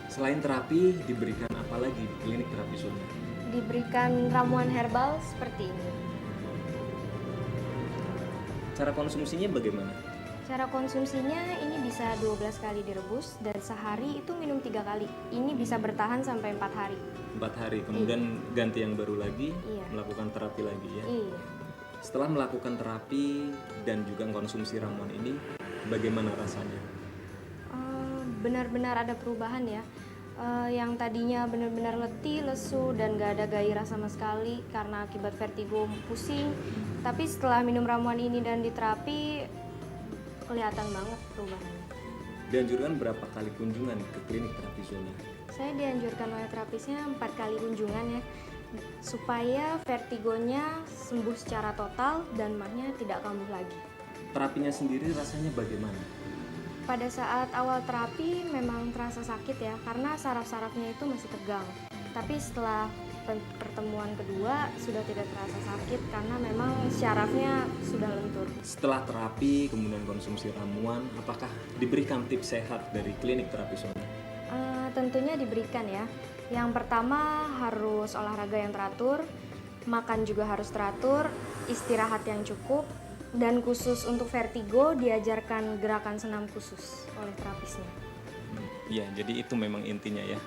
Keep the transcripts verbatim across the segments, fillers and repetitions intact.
Selain terapi, diberikan apa lagi di klinik terapi zona? Diberikan ramuan herbal seperti ini. Cara konsumsinya bagaimana? Cara konsumsinya ini bisa dua belas kali direbus dan sehari itu minum tiga kali. Ini bisa bertahan sampai empat hari. Empat hari, kemudian ganti yang baru lagi, iya, melakukan terapi lagi ya? Iya. Setelah melakukan terapi dan juga konsumsi ramuan ini, bagaimana rasanya? Eh, benar-benar ada perubahan ya. Eh, yang tadinya benar-benar letih, lesu, dan gak ada gairah sama sekali karena akibat vertigo, pusing. Tapi setelah minum ramuan ini dan diterapi, kelihatan banget perubahannya. Dianjurkan berapa kali kunjungan ke klinik terapi zona? Saya dianjurkan oleh terapisnya empat kali kunjungan ya, supaya vertigonya sembuh secara total dan mahnya tidak kambuh lagi. Terapinya sendiri rasanya bagaimana? Pada saat awal terapi memang terasa sakit ya, karena saraf-sarafnya itu masih tegang. Tapi setelah pe-, pertemuan kedua sudah tidak terasa sakit karena memang syarafnya sudah lentur. Setelah terapi, kemudian konsumsi ramuan, apakah diberikan tips sehat dari klinik terapi zona? Eh, tentunya diberikan ya. Yang pertama harus olahraga yang teratur, makan juga harus teratur, istirahat yang cukup, dan khusus untuk vertigo diajarkan gerakan senam khusus oleh terapisnya. Ya, jadi itu memang intinya ya.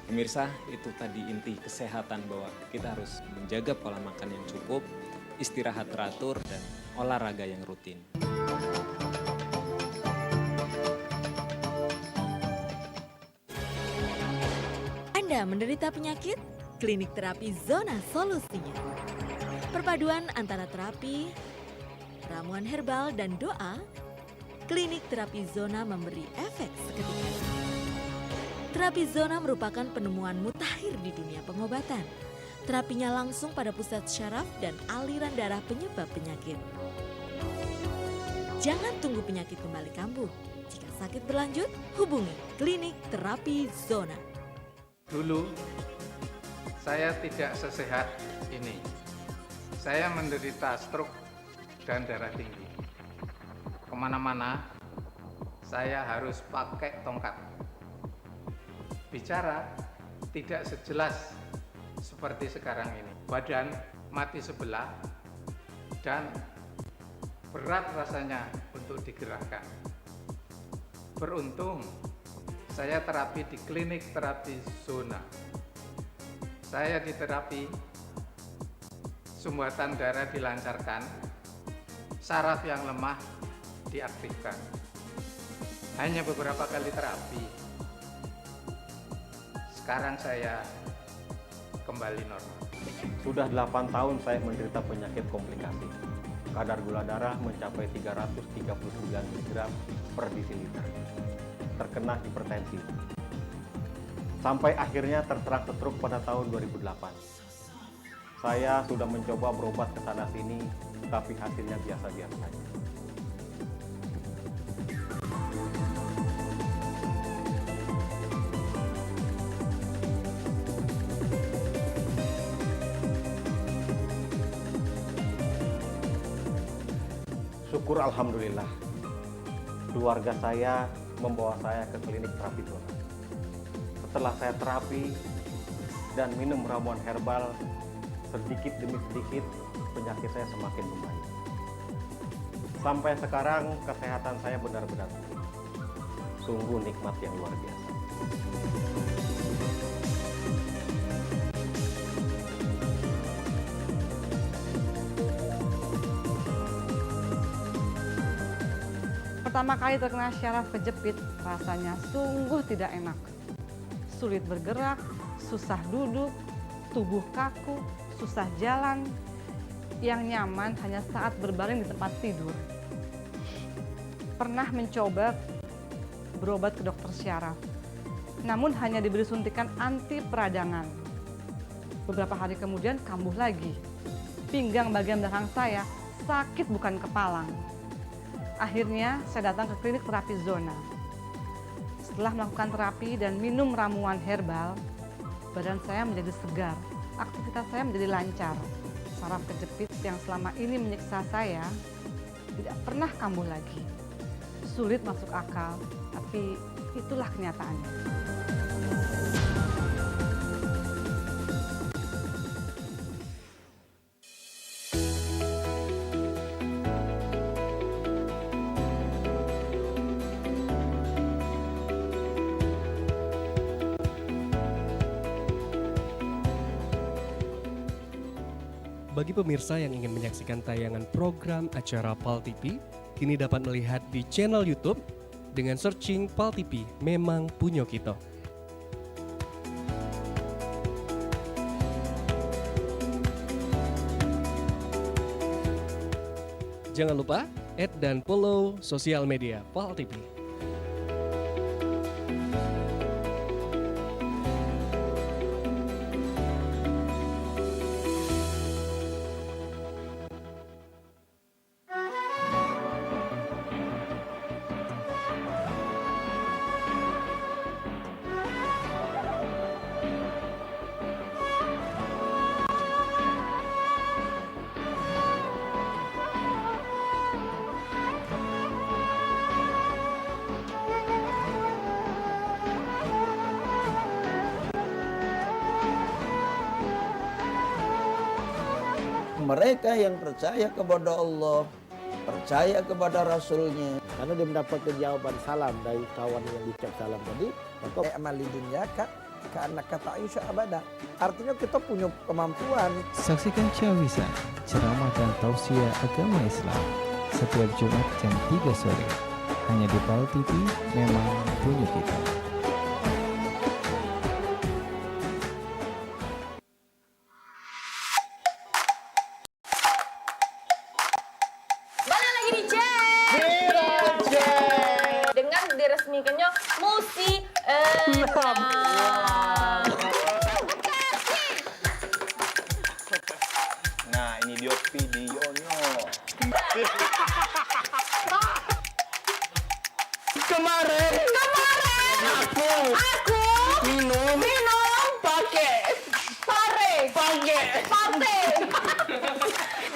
Pemirsa, itu tadi inti kesehatan, bahwa kita harus menjaga pola makan yang cukup, istirahat teratur, dan olahraga yang rutin. Anda menderita penyakit? Klinik Terapi Zona solusinya. Perpaduan antara terapi, ramuan herbal, dan doa, Klinik Terapi Zona memberi efek seketika. Terapi Zona merupakan penemuan mutakhir di dunia pengobatan. Terapinya langsung pada pusat syaraf dan aliran darah penyebab penyakit. Jangan tunggu penyakit kembali kambuh. Jika sakit berlanjut, hubungi Klinik Terapi Zona. Dulu, saya tidak sesehat ini. Saya menderita stroke dan darah tinggi. Kemana-mana, saya harus pakai tongkat. Bicara tidak sejelas seperti sekarang ini. Badan mati sebelah dan berat rasanya untuk digerakkan. Beruntung, saya terapi di klinik terapi zona. Saya diterapi, sumbatan darah dilancarkan, saraf yang lemah diaktifkan. Hanya beberapa kali terapi, sekarang saya kembali normal. Sudah delapan tahun saya menderita penyakit komplikasi. Kadar gula darah mencapai tiga ratus tiga puluh sembilan miligram per desiliter. Terkena hipertensi. Sampai akhirnya terserang stroke pada tahun dua ribu delapan. Saya sudah mencoba berobat ke sana sini, tapi hasilnya biasa-biasa saja. Syukur alhamdulillah, keluarga saya membawa saya ke klinik terapi zona. Setelah saya terapi dan minum ramuan herbal, sedikit demi sedikit penyakit saya semakin membaik. Sampai sekarang kesehatan saya benar-benar pulih. Sungguh nikmat yang luar biasa. Pertama kali terkena syaraf kejepit, rasanya sungguh tidak enak. Sulit bergerak, susah duduk, tubuh kaku, susah jalan. Yang nyaman hanya saat berbaring di tempat tidur. Pernah mencoba berobat ke dokter syaraf, namun hanya diberi suntikan anti peradangan. Beberapa hari kemudian kambuh lagi. Pinggang bagian belakang saya sakit bukan kepalang. Akhirnya saya datang ke klinik terapi zona. Setelah melakukan terapi dan minum ramuan herbal, badan saya menjadi segar, aktivitas saya menjadi lancar. Saraf kejepit yang selama ini menyiksa saya tidak pernah kambuh lagi. Sulit masuk akal, tapi Itulah kenyataannya. Bagi pemirsa yang ingin menyaksikan tayangan program acara Pal T V, kini dapat melihat di channel YouTube dengan searching Pal T V, memang punyo kito. Jangan lupa add dan follow sosial media Pal T V. Mereka yang percaya kepada Allah, percaya kepada Rasulnya. Karena dia mendapatkan jawaban salam dari kawan yang diucap salam tadi, maka "I'mal li dunyaka ka'annaka ta'isyu abada." Artinya kita punya kemampuan. Saksikan Syawisa, ceramah dan tausiah agama Islam, setiap Jumat jam tiga sore. Hanya di Pal T V, memang punyo kita. Balik lagi di Cek. Dengan diresmikannyo musi enam. Nah, ini dio video nyo. Kemarin. Kemarin. Aku. Aku. Minum. Minum. Pakai. Pare. Pakai. Pate.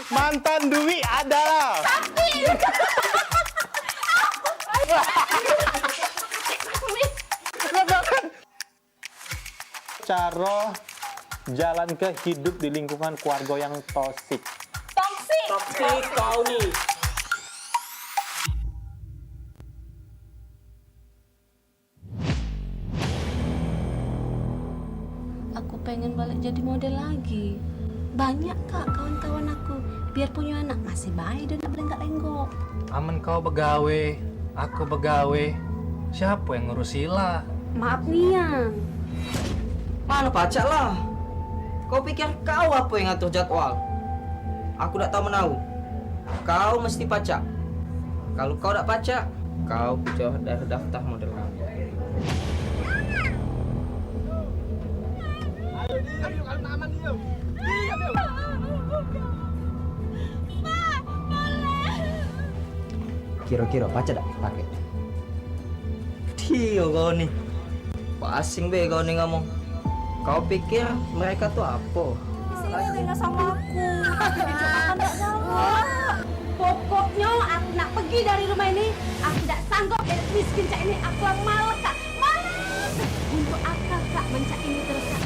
Mantan Dwi adalah. Sakti. Caro jalan ke hidup di lingkungan keluarga yang toksik. Toksik. Toksik kau ni. Aku pengen balik jadi model lagi. Banyak, Kak, kawan-kawan aku. Biar punyo anak, masih bae dio nak belenggak-lenggok. Amen kau begawe, aku begawe, siapo yang ngurus sila? Maaf nian. Mano pacak lah. Kau pikir kau apo yang ngatur jadwal? Aku dak tau menau. Kau mesti pacak. Kalu kau dak pacak, kau keluar dari daftar model kami. Kiro-kiro pacak dak pake? Dio kau ni. Asing be kau ni ngomong. Kau pikir mereka tu apo? Sini tinggal sama aku. Makan dak jawab. Pokoknyo aku nak pergi dari rumah ini. Aku dak sanggup hidup miskin cak ini. Aku males, Kak. Males. Untuk apa, Kak, mencak ini terus, Kak?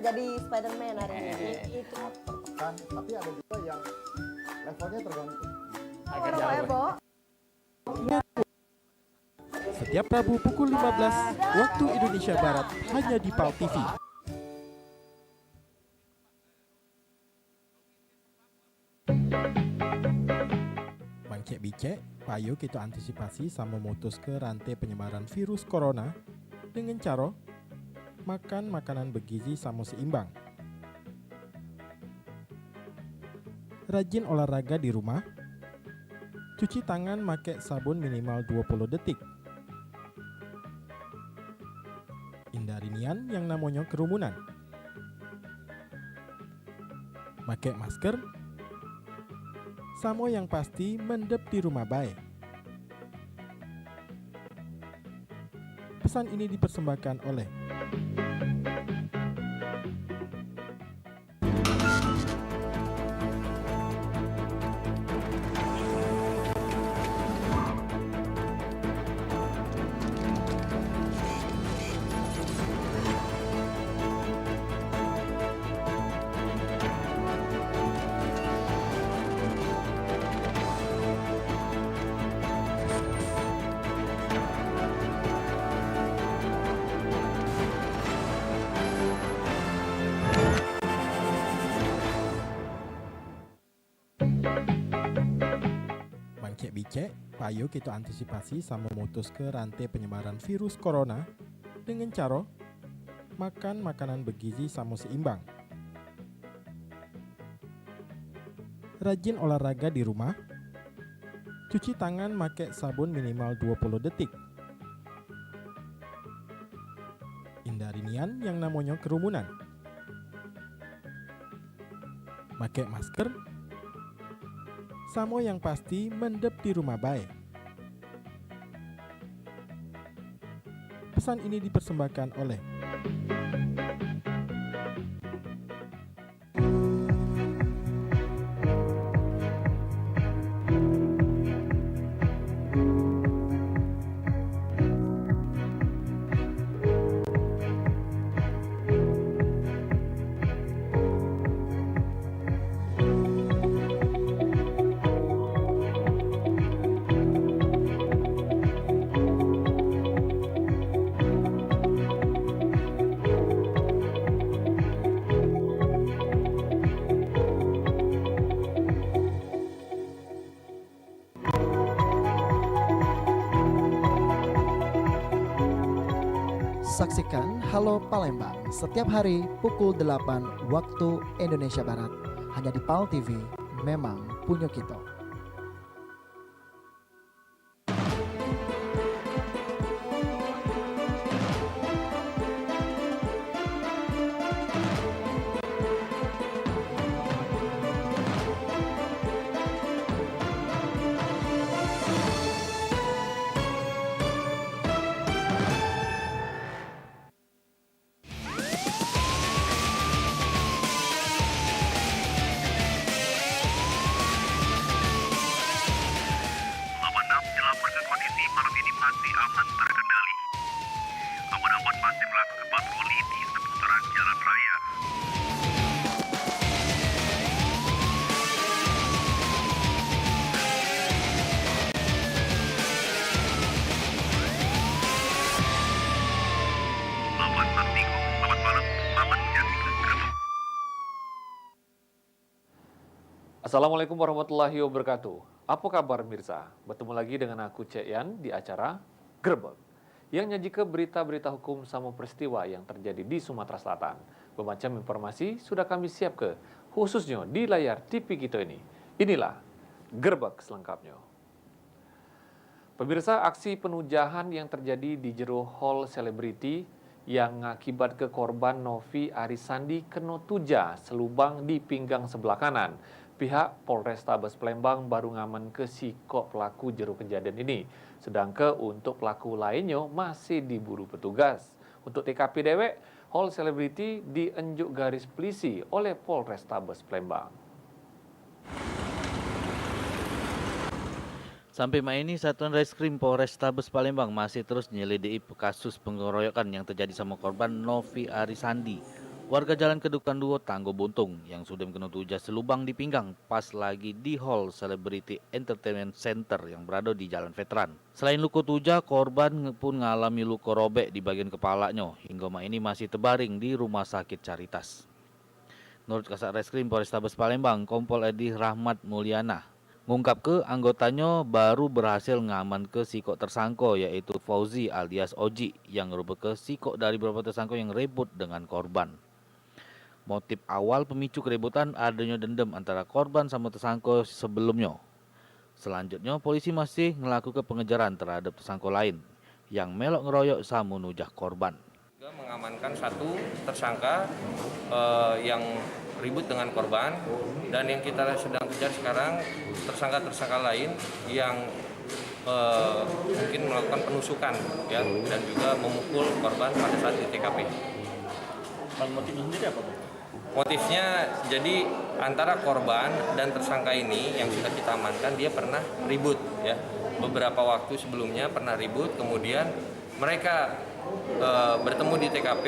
Jadi Spiderman hari ini. Itu. Kan, tapi ada juga yang levelnya tergantung. Setiap Rabu pukul lima belas waktu Indonesia Barat, hanya di Pal T V. Mangcek bicek, payo kito antisipasi samo mutuske rante penyebaran virus corona dengan caro makan makanan begizi samo seimbang. Rajin olahraga di rumah. Cuci tangan make sabun minimal duo puluh detik. Hindari nian yang namonyo kerumunan. Make masker. Samo yang pasti mendep di rumah bae. Pesan ini dipersembahkan oleh Mangcek bicek, payo kito antisipasi samo mutuske rante penyebaran virus corona dengan caro makan makanan begizi samo seimbang. Rajin olahraga di rumah. Cuci tangan make sabun minimal duo puluh detik. Hindari nian yang namonyo kerumunan. Make masker. Samo yang pasti mendep di rumah bae. Pesan ini dipersembahkan oleh Saksikan Halo Palembang setiap hari pukul delapan waktu Indonesia Barat, hanya di Pal T V, memang punyo kito. Lapan enam dilaporkan kondisi malam ini masih aman terkendali. Ambon-ambon masih melakukan patroli di seputaran jalan raya. Lapan Artigo, selamat malam, selamat menyaksikan drama. Assalamualaikum warahmatullahi wabarakatuh. Apo kabar, mirsa? Betemu lagi dengan aku, Cek Yan, di acara Grebek, yang nyajike berita-berita hukum samo peristiwa yang terjadi di Sumatera Selatan. Bemacam informasi sudah kami siapke, khususnyo di layar T V kito ini. Inilah Grebek selengkapnyo. Pemirsa, aksi penujahan yang terjadi di jero hall selebriti yang ngakibatke korban Novi Arisandi keno tujah selubang di pinggang sebelah kanan. Pihak Polrestabes Palembang baru ngamanke sikok pelaku jero kejadian ini, sedangke untuk pelaku lainnyo masih diburu petugas. Untuk T K P dewek, hall selebriti dienjuk garis pelisi oleh Polrestabes Palembang. Sampai mak ini, Satuan Reskrim Polrestabes Palembang masih terus nyelidiki kasus pengeroyokan yang terjadi sama korban Novi Arisandi, warga Jalan Kedukan duo, Tanggo Buntung, yang sudah kena tujah selubang di pinggang pas lagi di Hall Celebrity Entertainment Center yang berada di Jalan Veteran. Selain luka tujah, korban nge-, pun ngalami luka robek di bagian kepalanya, hingga mak ini masih terbaring di Rumah Sakit Caritas. Nurut Kasat Reskrim Polrestabes Palembang, Kompol Edi Rahmat Mulyana, ngungkapke anggotanyo baru berhasil ngamanke sikok tersangko, yaitu Fauzi alias Oji, yang ngerupeke sikok dari beberapa tersangko yang ribut dengan korban. Motif awal pemicu keributan adonyo dendam antara korban samo tersangko sebelumnyo. Selanjutnyo, polisi masih ngelakuke pengejaran terhadap tersangko lain yang melok ngeroyok samo nujah korban. Juga mengamankan satu tersangka, eh, yang ribut dengan korban, dan yang kita sedang kejar sekarang tersangka-tersangka lain yang, eh, mungkin melakukan penusukan, ya, dan juga memukul korban pada saat di T K P. Bang, motifnya sendiri apa, Bang? Motifnya, jadi, antara korban dan tersangka ini yang sudah kita amankan, dia pernah ribut, ya. Beberapa waktu sebelumnya pernah ribut, kemudian mereka, eh, bertemu di T K P,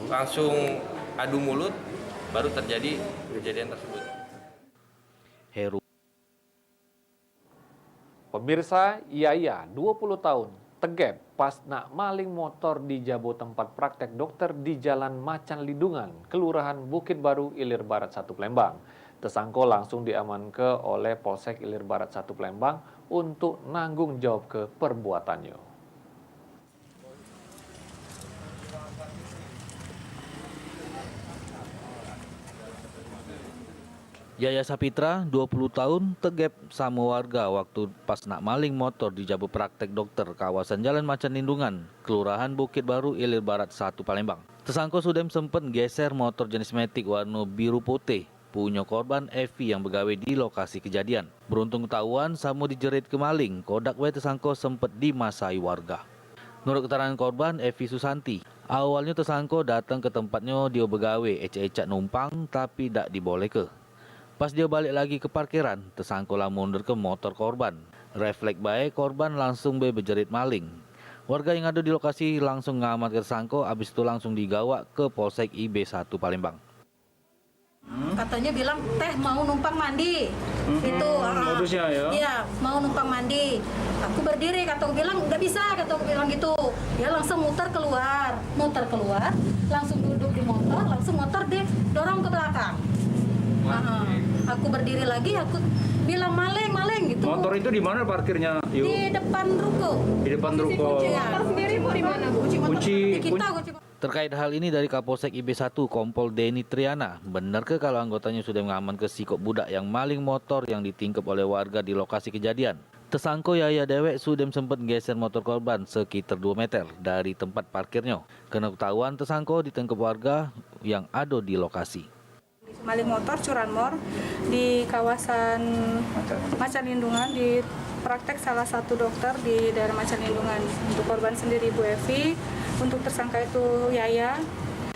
langsung adu mulut, baru terjadi kejadian tersebut. Heru. Pemirsa, Yaya, dua puluh tahun, tegep pas nak maling motor di jabo tempat praktek dokter di Jalan Macan Lindungan, Kelurahan Bukit Baru, Ilir Barat satu, Palembang. Tersangko langsung diamanke oleh Polsek Ilir Barat satu, Palembang, untuk nanggung jawabke perbuatannyo. Yaya Sapitra, dua puluh tahun, tegep samo warga waktu pas nak maling motor di jabo praktek dokter kawasan Jalan Macan Lindungan, Kelurahan Bukit Baru, Ilir Barat satu, Palembang. Tersangko sudem sempet geser motor jenis matic warno biru putih punyo korban Evi yang begawe di lokasi kejadian. Beruntung ketahuan samo dijerit ke maling, kodak bae tersangko sempet dimasai warga. Nurut keterangan korban, Evi Susanti, awalnyo tersangko datang ke tempatnyo dio begawe, ecak-ecak numpang, tapi dak dibolehke. Pas dio balek lagi ke parkiran, tersangko la mundur ke motor korban. Refleks bae korban langsung be bejerit maling. Warga yang ado di lokasi langsung ngamanke tersangko, abis itu langsung digawak ke Polsek I B satu Palembang. Katonyo bilang, "Teh mau numpang mandi." Gitu, ah. Modusnya, ya? Iya, "Mau numpang mandi." Aku berdiri, kataku bilang, "Nggak bisa," kataku bilang gitu. Dia langsung muter keluar, muter keluar, langsung duduk di motor, langsung motor didorong ke belakang. Ah, ah. Aku berdiri lagi, aku bilang, "Maling, maling," gitu. Motor itu di mana parkirnya, Yu? Di depan ruko. Di depan ruko. Iya. Motor sendiri mau di mana, Bu? Kunci, di kita, kunci. Terkait hal ini, dari Kapolsek I B satu, Kompol Deni Triana, benerke kalu anggotanyo sudah mengamanke sikok budak yang maling motor yang ditingkep oleh warga di lokasi kejadian? Tersangko Yaya dewek sudem sempet geser motor korban sekitar duo meter dari tempat parkirnyo. Keno ketahuan, tersangko ditangkep warga yang ado di lokasi. Maling motor curanmor di kawasan Macan Lindungan, di praktek salah satu dokter di daerah Macan Lindungan. Untuk korban sendiri, Bu Evi, untuk tersangka itu Yaya.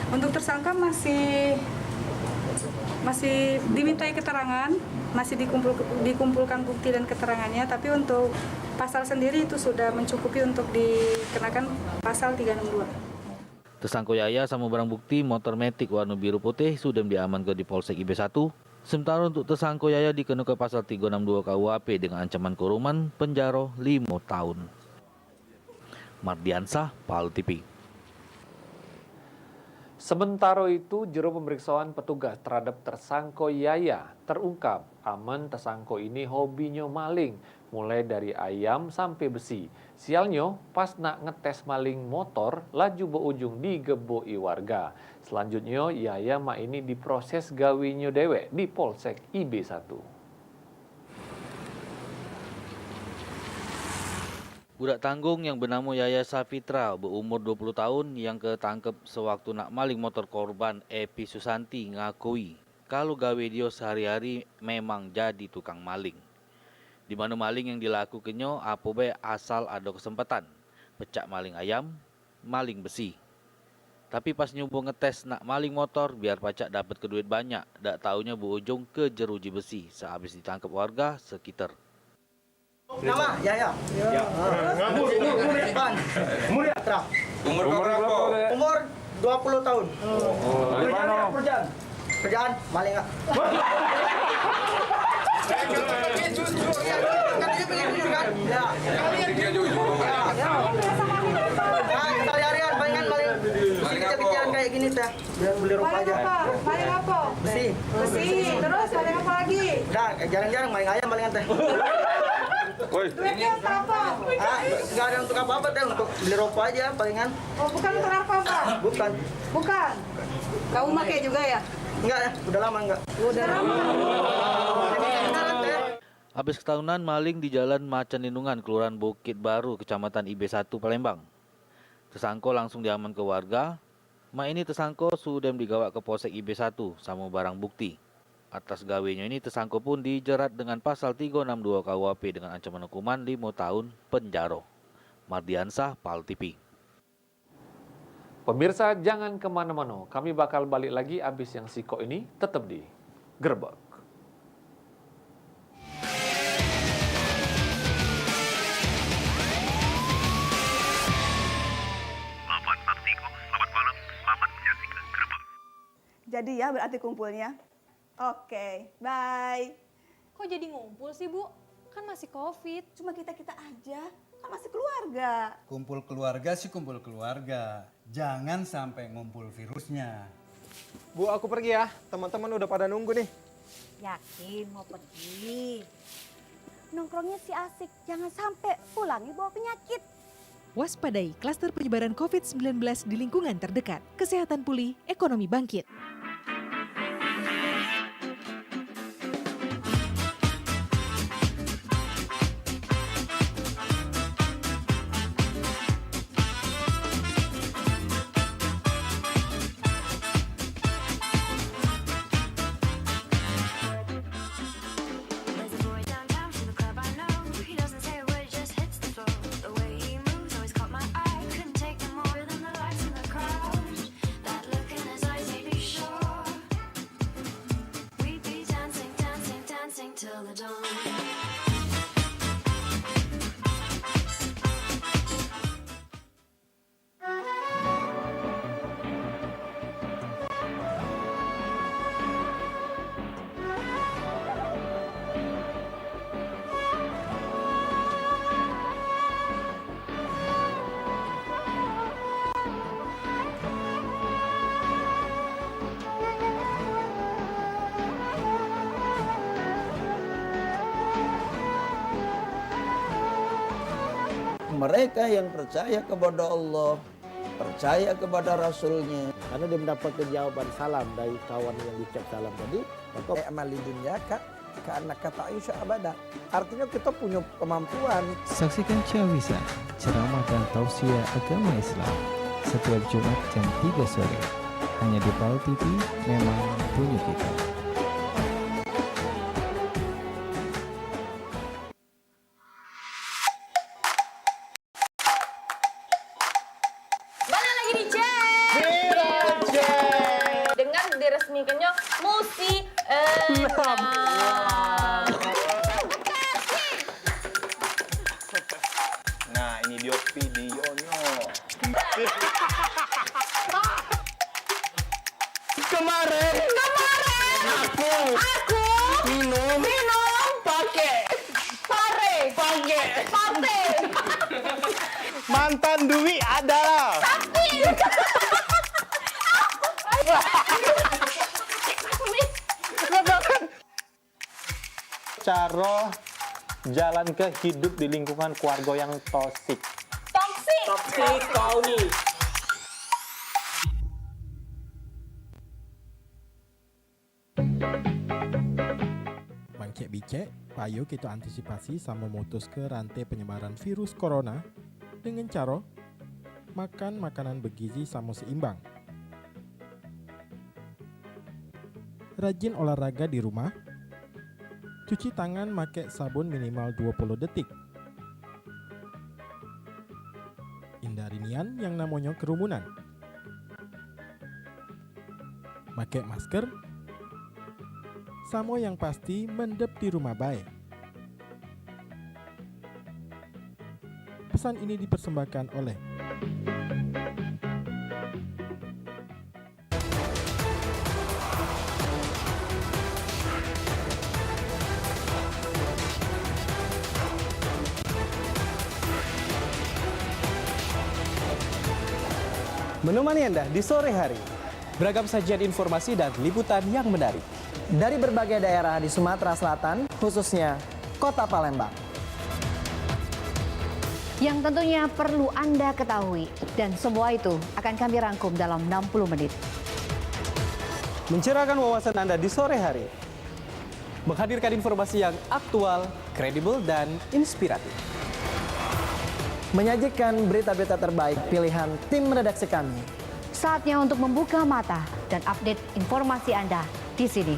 Untuk tersangka masih, masih dimintai keterangan, masih dikumpul, dikumpulkan bukti dan keterangannya, tapi untuk pasal sendiri itu sudah mencukupi untuk dikenakan pasal tiga enam dua. Tersangko Yaya samo barang bukti motor matic warno biru putih sudem diamanke di Polsek I B satu, sementaro untuk tersangko Yaya dikenoke pasal tigo enam dua K U H P dengan ancaman kurungan penjaro limo taun. Mardiansah, Pal T V. Sementaro itu, jero pemeriksoan petugas terhadap tersangko Yaya terungkap. Amen tersangko ini hobinyo maling, mulai dari ayam sampe besi. Sialnyo, pas nak ngetes maling motor, laju beujung digeboki warga. Selanjutnyo, Yaya mak ini diproses gawenyo dewek di Polsek I B satu. Budak tanggung yang benamo Yaya Safitra, beumur dua puluh taun, yang ketangkep sewaktu nak maling motor korban, Epi Susanti, ngakui kalu gawe dio sehari-hari memang jadi tukang maling. Di mano maling yang dilakukenyo, apo be asal ado kesempatan, pecak maling ayam, maling besi. Tapi pas nyubo ngetes nak maling motor, biar pacak dapet ke duit banyak, dak taunyo beujung ke jeruji besi sehabis ditangkep warga sekiter. Nama? Yaya. Ya. Ban. Umur ya? Tra. Umur berapa? Umur dua puluh tahun. Oh. Dari mana? Kerjaan. Kerjaan maling, Kak. Katanya pengen jujur, kan? Ya. Dia jujur. Ya. Nah, sehari-harian palingan maling. Kecil-kecilan kayak gini. Teh, beli, beli rokok aja. Maling apa? Maling apa? Besi. Besi. Terus maling apa lagi? Dah, jarang-jarang maling ayam palingan, Teh. Woi. Duitnya untuk apa? Ah, nggak ada untuk apa-apa, Teh, untuk beli rokok aja palingan. Oh, bukan untuk narkoba? Bukan. Bukan. Kamu pakai juga ya? Enggak ya, udah lama enggak. Udah lama. Habis ketahunan maling di Jalan Macan Lindungan, Kelurahan Bukit Baru, Kecamatan I B satu, Palembang. Tesangko langsung diamanke warga. Mak ini tesangko sudah digawak ke Polsek I B satu samo barang bukti. Atas gawenyo ini tesangko pun dijerat dengan pasal tigo enam dua K U H P dengan ancaman hukuman limo tahun penjaro. Mardiansah, Pal T V. Pemirsa, jangan kemana-mana. Kami bakal balik lagi abis yang sikok ini. Tetep di Grebek. Lapan empat tiga, selamat malam, selamat menyaksikan Grebek. Jadi ya, berarti kumpulnya. Oke, bye. Kok jadi ngumpul sih, Bu? Kan masih covid. Cuma kita-kita aja, kan masih keluarga. Kumpul keluarga sih kumpul keluarga. Jangan sampai ngumpul virusnya. Bu, aku pergi ya. Teman-teman udah pada nunggu nih. Yakin mau pergi? Nongkrongnya sih asik, jangan sampai pulangnya bawa penyakit. Waspadai klaster penyebaran covid sembilan belas di lingkungan terdekat. Kesehatan pulih, ekonomi bangkit. There's a boy downtown from the club I know. He doesn't say a word, he just hits the floor. The way he moves always caught my eye. Couldn't take no more than the lights in the crowd. That look in his eyes made me sure we'd be dancing, dancing, dancing till the dawn. Mereka yang percaya kepada Allah, percaya kepada Rasulnya. Karena dia mendapatkan jawaban salam dari kawan yang diucap salam tadi, maka i'mal li dunyaka ka'annaka ta'isyu abada. Artinya kita punya kemampuan. Saksikan Syawisa, ceramah dan tausiah agama Islam, setiap Jumat jam tiga sore. Hanya di Pal T V, memang punya kita. Balik lagi di Cek. Dengan diresmikannya Musi Enam. Nah, ini dia videonyo. Kemarin. Kemarin. Aku. Aku. Minum. Minum. Pakai. Pare. Pakai. Pate. Mantan Dwi adalah. Sakti. Caro jalan ke hidup di lingkungan keluarga yang toksik. Toksik. Toksik kau ni. Mangcek bicek, payo kito antisipasi samo mutuske rante penyebaran virus corona dengan caro makan makanan begizi samo seimbang. Rajin olahraga di rumah. Cuci tangan make sabun minimal duo puluh detik. Hindari nian yang namonyo kerumunan. Make masker. Samo yang pasti mendep di rumah bae. Pesan ini dipersembahkan oleh Menemani Anda di sore hari. Beragam sajian informasi dan liputan yang menarik. Dari berbagai daerah di Sumatera Selatan, khususnya Kota Palembang. Yang tentunya perlu Anda ketahui, dan semua itu akan kami rangkum dalam enam puluh menit. Mencerahkan wawasan Anda di sore hari. Menghadirkan informasi yang aktual, kredibel, dan inspiratif. Menyajikan berita-berita terbaik pilihan tim redaksi kami. Saatnya untuk membuka mata dan update informasi Anda di sini.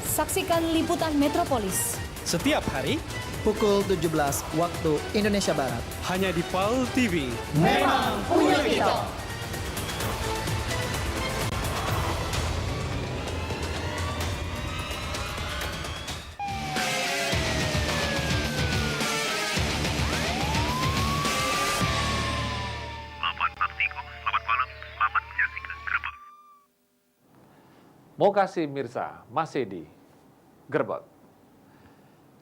Saksikan liputan Metropolis. Setiap hari pukul tujuh belas waktu Indonesia Barat. Hanya di Pal T V. Memang punya kita. Lapan Artiko, selamat malam, selamat menyaksikan Gerbek. Mokasih mirsa, masih di Gerbek.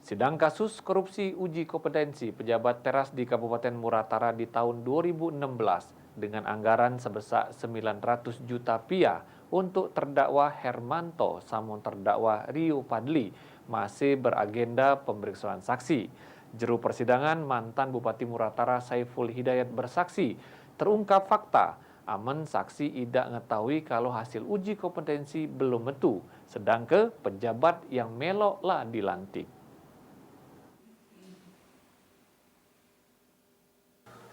Sidang kasus korupsi uji kompetensi pejabat teras di Kabupaten Muratara di tahun dua ribu enam belas dengan anggaran sebesar sembilan ratus juta pia untuk terdakwa Hermanto samo terdakwa Rio Padli masih beragenda pemeriksaan saksi. Juru persidangan, mantan Bupati Muratara Saiful Hidayat bersaksi, terungkap fakta amen saksi idak ngetahui kalu hasil uji kompetensi belum metu, sedangke pejabat yang melok la dilantik.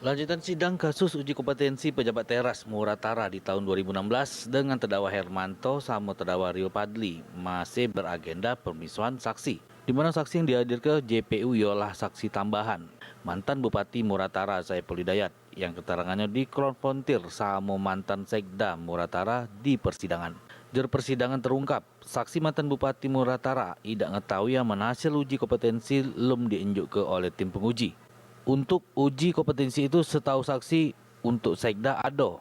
Lanjutan sidang kasus uji kompetensi pejabat teras Muratara di tahun dua ribu enam belas dengan terdakwa Hermanto samo terdakwa Rio Padli masih beragenda pemeriksaan saksi, di mana saksi yang dihadirke J P U ialah saksi tambahan, mantan Bupati Muratara Saiful Hidayat, yang keterangannyo dikonfrontir samo mantan Sekda Muratara di persidangan. Jur persidangan terungkap, saksi mantan Bupati Muratara idak ngetahui amen hasil uji kompetensi lum dienjukke oleh tim penguji. Untuk uji kompetensi itu, setau saksi, untuk Sekda ado.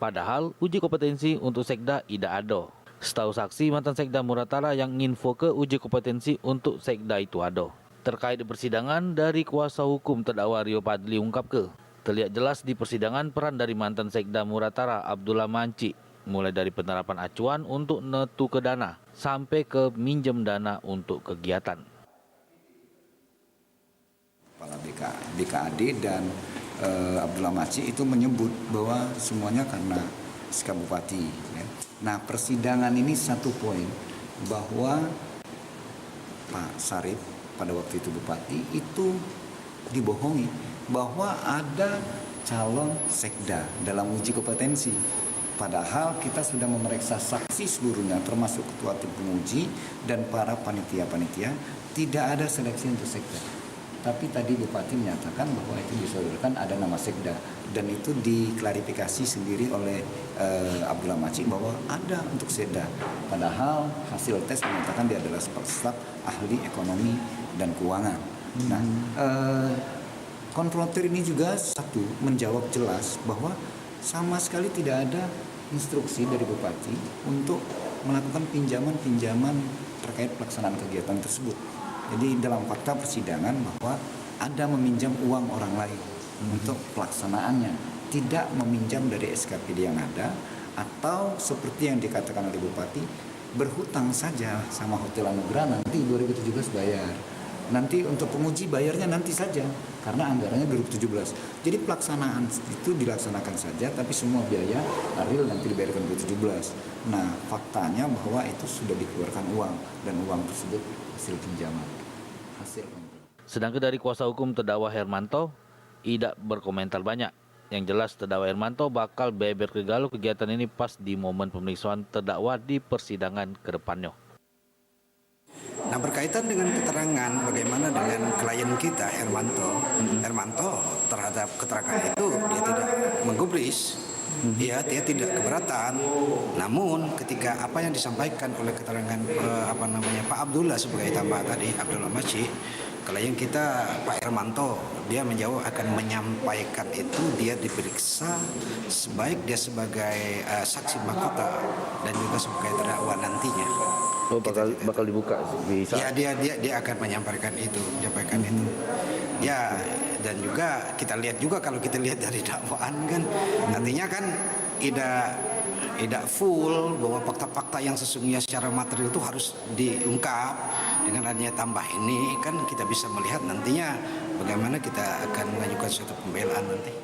Padahal uji kompetensi untuk Sekda idak ado. Setau saksi, mantan Sekda Muratara yang nginfoke uji kompetensi untuk Sekda itu ado. Terkait persidangan, dari kuasa hukum terdakwa Rio Padli ungkapke, terlihat jelas di persidangan peran dari mantan Sekda Muratara Abdullah Mancik, mulai dari penerapan acuan untuk netuke dana sampai ke minjem dana untuk kegiatan. Kepala B K, B K A D dan, eh, Abdullah Maci itu menyebut bahwa semuanya karena sikap bupati, ya. Nah, persidangan ini satu poin bahwa Pak Sarip, pada waktu itu bupati, itu dibohongi bahwa ada calon sekda dalam uji kompetensi. Padahal kita sudah memeriksa saksi seluruhnya, termasuk ketua tim penguji dan para panitia-panitia, tidak ada seleksi untuk sekda. Tapi tadi Bupati menyatakan bahwa itu disodorkan ada nama sekda, dan itu diklarifikasi sendiri oleh, eh, Abdullah Maci bahwa ada untuk sekda. Padahal hasil tes menyatakan dia adalah staf ahli ekonomi dan keuangan. Nah, eh, konfrontir ini juga satu menjawab jelas bahwa sama sekali tidak ada instruksi dari Bupati untuk melakukan pinjaman-pinjaman terkait pelaksanaan kegiatan tersebut. Jadi, dalam fakta persidangan bahwa ada meminjam uang orang lain untuk pelaksanaannya, tidak meminjam dari S K P D yang ada, atau seperti yang dikatakan oleh Bupati, berhutang saja sama Hotel Anugerah, nanti dua ribu tujuh belas bayar. Nanti untuk penguji bayarnya nanti saja, karena anggarannya dua ribu tujuh belas. Jadi pelaksanaan itu dilaksanakan saja, tapi semua biaya real nanti dibayarkan dua ribu tujuh belas. Nah, faktanya bahwa itu sudah dikeluarkan uang, dan uang tersebut hasil pinjaman. Hasil pinjaman. Sedangkan dari kuasa hukum terdakwa Hermanto, idak berkomentar banyak. Yang jelas, terdakwa Hermanto bakal beber ke galo kegiatan ini pas di momen pemeriksaan terdakwa di persidangan ke depannyo. Nah, berkaitan dengan keterangan bagaimana dengan klien kita, Hermanto, Hermanto terhadap keterangan itu, dia tidak menggubris, ya, dia tidak keberatan. Namun, ketika apa yang disampaikan oleh keterangan, eh, apa namanya, Pak Abdullah sebagai tambah tadi, Abdullah Maci, Klien kita, Pak Hermanto, dia menjawab akan menyampaikan itu, dia diperiksa sebaik dia sebagai, eh, saksi mahkota dan juga sebagai terdakwa nantinya. Oh, bakal, bakal dibuka di saat. Ya, dia, dia, dia akan menyampaikan itu, menyampaikan itu. Ya, dan juga kita lihat juga, kalau kita lihat dari dakwaan kan, artinya kan tidak, tidak full bahwa fakta-fakta yang sesungguhnya secara material itu harus diungkap. Dengan adanya tambah ini kan kita bisa melihat nantinya bagaimana kita akan mengajukan suatu pembelaan nanti.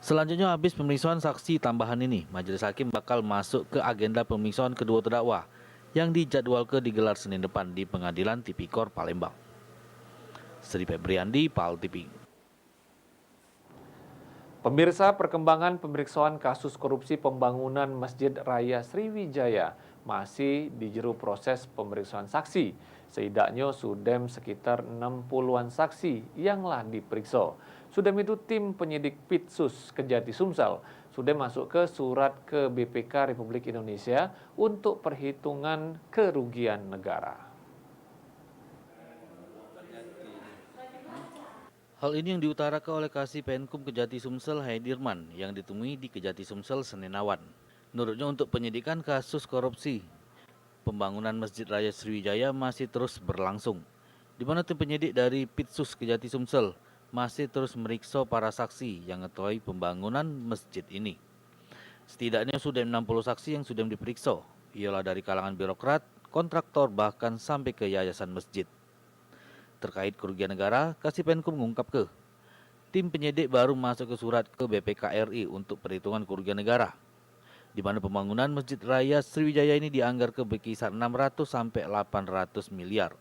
Selanjutnya, habis pemeriksaan saksi tambahan ini, majelis hakim bakal masuk ke agenda pemeriksaan kedua terdakwa yang dijadwalkan digelar Senin depan di Pengadilan Tipikor Palembang. Sri Febriandi, Pal T V. Pemirsa, perkembangan pemeriksaan kasus korupsi pembangunan Masjid Raya Sriwijaya masih di jero proses pemeriksaan saksi. Seidaknyo sudem sekitar enam puluhan saksi yang lah diperiksa. Sudem itu, tim penyidik Pitsus Kejati Sumsel sudem masuk ke surat ke B P K Republik Indonesia untuk perhitungan kerugian negara. Hal ini yang diutarakan oleh Kasih Penkum Kejati Sumsel, Haidirman, yang ditemui di Kejati Sumsel, Senin awan. Menurutnya, untuk penyidikan kasus korupsi pembangunan Masjid Raya Sriwijaya masih terus berlangsung, di mana tim penyidik dari Pitsus Kejati Sumsel masih terus meriksa para saksi yang ngetoi pembangunan masjid ini. Setidaknya sudah enam puluh saksi yang sudah diperiksa, ialah dari kalangan birokrat, kontraktor, bahkan sampai ke yayasan masjid. Terkait kerugian negara, Kasih Penkum ngungkapke, tim penyidik baru masuk ke surat ke B P K R I untuk perhitungan kerugian negara, di mana pembangunan Masjid Raya Sriwijaya ini dianggarke berkisar enam ratus sampai lapan ratus miliar,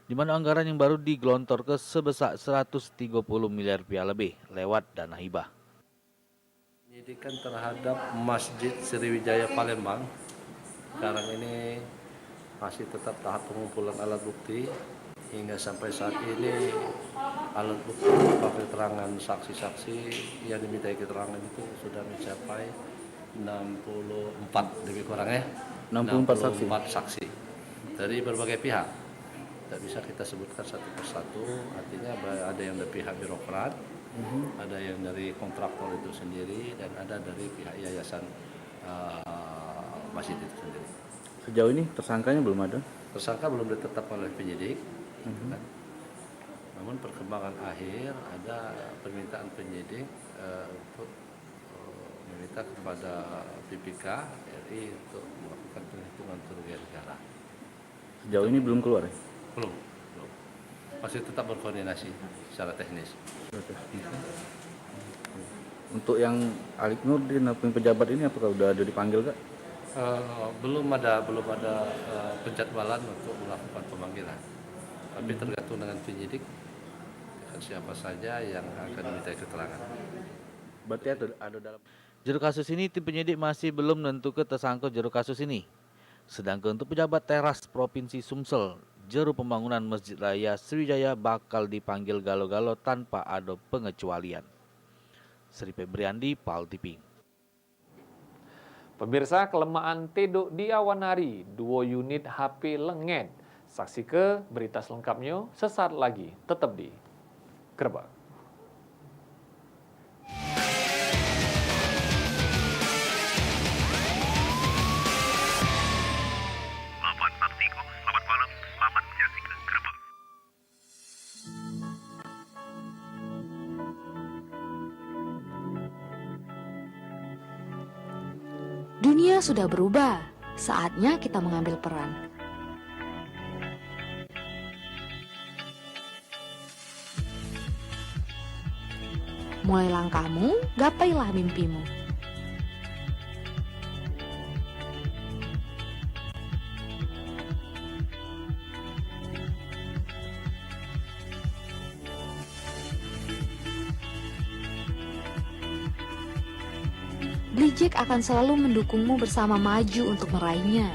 di mana anggaran yang baru digelontorke sebesar seratus tiga puluh miliar rupiah lebih lewat dana hibah. Penyidikan terhadap Masjid Sriwijaya Palembang sekarang ini masih tetap tahap pengumpulan alat bukti. Hingga sampai saat ini, alat bukti berupa keterangan saksi-saksi yang dimintai keterangan itu sudah mencapai enam puluh empat, lebih kurang, ya. Enam puluh empat saksi. Enam puluh empat saksi dari berbagai pihak. Tidak bisa kita sebutkan satu persatu, artinya ba-, ada yang dari pihak birokrat, Mhm. ada yang dari kontraktor itu sendiri, dan ada dari pihak yayasan, eh, masjid itu sendiri. Sejauh ini tersangkanya belum ada? Tersangka belum ditetapkan oleh penyidik, Mhm. kan. Namun perkembangan akhir ada permintaan penyidik, eh, untuk, eh, meminta kepada B P K R I untuk melakukan perhitungan kerugian negara. Sejauh ini belum keluar, ya? Belum, belum. Masih tetap berkoordinasi secara teknis. Oke. Untuk yang Alik Nurdin, apa yang pejabat ini, apakah udah ada dipanggil, Kak? Eh, belum ada, belum ada, eh, penjadwalan untuk melakukan pemanggilan. Tapi Hmm. tergantung dengan penyidik, dengan siapa saja yang akan diminta keterangan. Berarti ada, ada dalam Jero kasus ini, tim penyidik masih belum nentuke tersangka jero kasus ini. Sedangkan untuk pejabat teras Provinsi Sumsel, jero pembangunan Masjid Raya Sriwijaya bakal dipanggil galo-galo tanpa ado pengecualian. Sri Febriandi, Pal T V. Pemirsa, kelemaan tedok di awan hari, duo unit H P lenget. Saksike berita selengkapnyo sesaat lagi, tetep di Grebek. Lapan Taktiko, selamat malam, selamat menyaksikan Grebek. Dunia sudah berubah, saatnya kita mengambil peran. Mulai langkahmu, gapailah mimpimu. Blijek akan selalu mendukungmu bersama maju untuk meraihnya.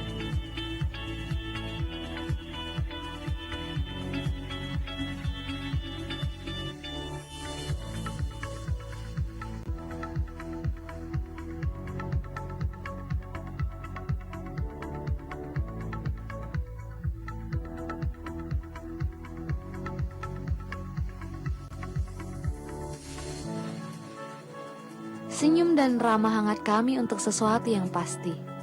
Senyum dan ramah hangat kami untuk sesuatu yang pasti.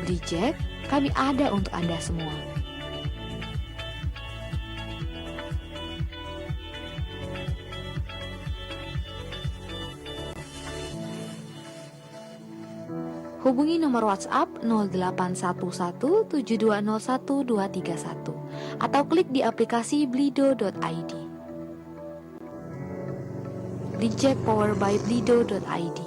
Beli Jack, kami ada untuk Anda semua. Hubungi nomor WhatsApp nol delapan satu satu tujuh dua nol satu dua tiga satu atau klik di aplikasi blido dot I D. Beli Jack power by blido dot I D.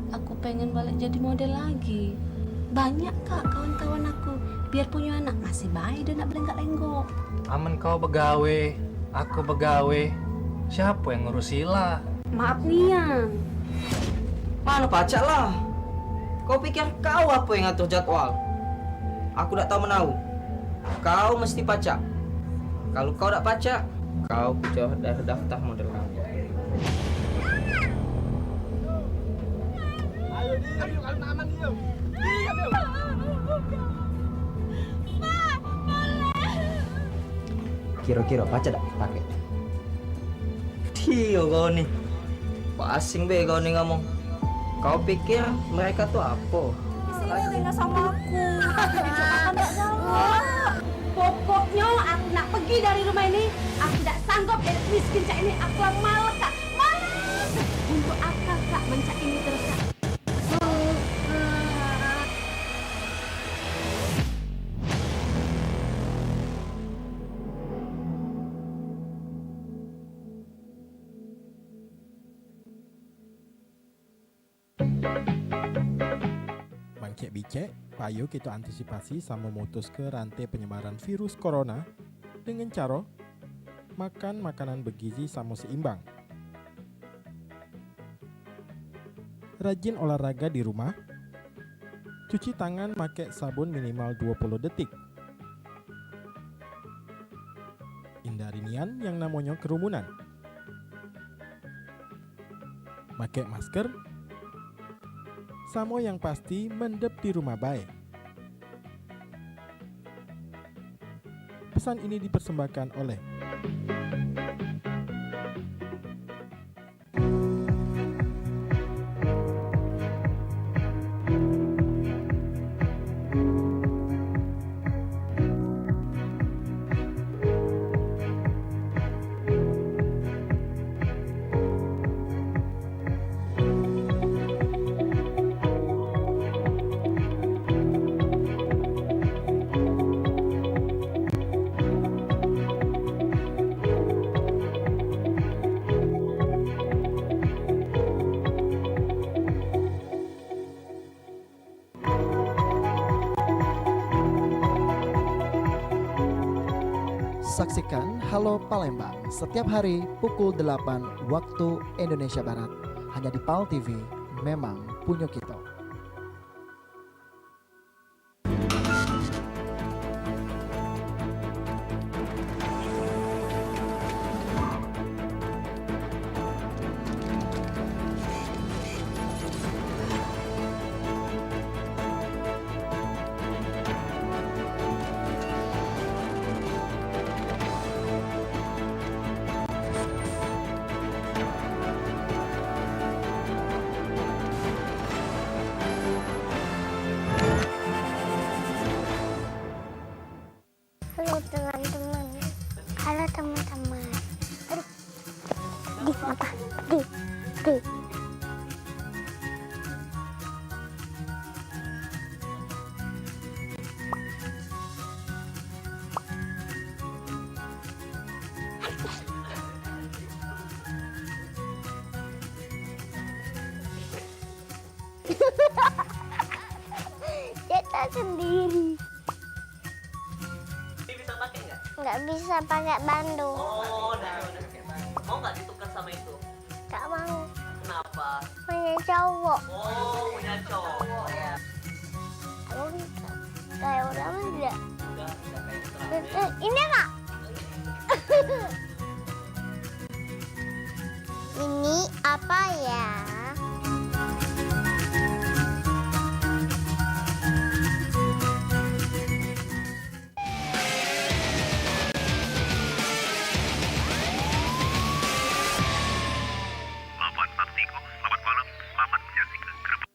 Aku pengen balik jadi model lagi. Banyak, Kak, kawan-kawan aku. Biar punya anak, masih bae dio nak belenggak-lenggok. Amen kau begawe, aku begawe, siapo yang ngurus sila? Maaf nian. Mano pacak lah? Kau pikir kau apo yang ngatur jadwal? Aku dak tau menau. Kau mesti pacak. Kalu kau dak pacak, kau keluar dari daftar model kami. Ayo, diam, diam, kalu nak aman, diam. Diam, diam. Kiro-kiro pacak dak pake? Dio kau ni. Basing be kau ni ngomong. Kau pikir mereka tu apo? Sini dengar sama aku. Aku ndak jawab. Pokoknyo aku nak pergi dari rumah ini. Aku dak sanggup hidup miskin cak ini. Aku lah males, Kak. Males. Untuk apa, Kak, mencak ini terus, Kak? Mangkek bicek, payo kito antisipasi samo mutuske rante penyebaran virus corona dengan caro makan makanan begizi samo seimbang. Rajin olahraga di rumah. Cuci tangan make sabun minimal dua puluh detik. Hindari nian yang namonyo kerumunan. Make masker. Samo yang pasti mendep di rumah bae. Pesan ini dipersembahkan oleh Saksikan Halo Palembang setiap hari pukul delapan waktu Indonesia Barat, hanya di Pal T V, memang punyo kito. Halo, teman-teman. Halo, teman-teman. Aduh. Di, apa? Di, di. Kita sendiri. Nggak bisa pakai bandu. Oh, nggak bisa pakai bandu. Mau nggak ditukar sama itu? Nggak mau. Kenapa? Punya cowok. Oh, punya cowok. Aku kayak orang aja. Udah, udah kayak orang. Eh, eh, ini, Kak. Ini apa ya? Lapan Taktiko, selamat malam, selamat menyaksikan Grebek.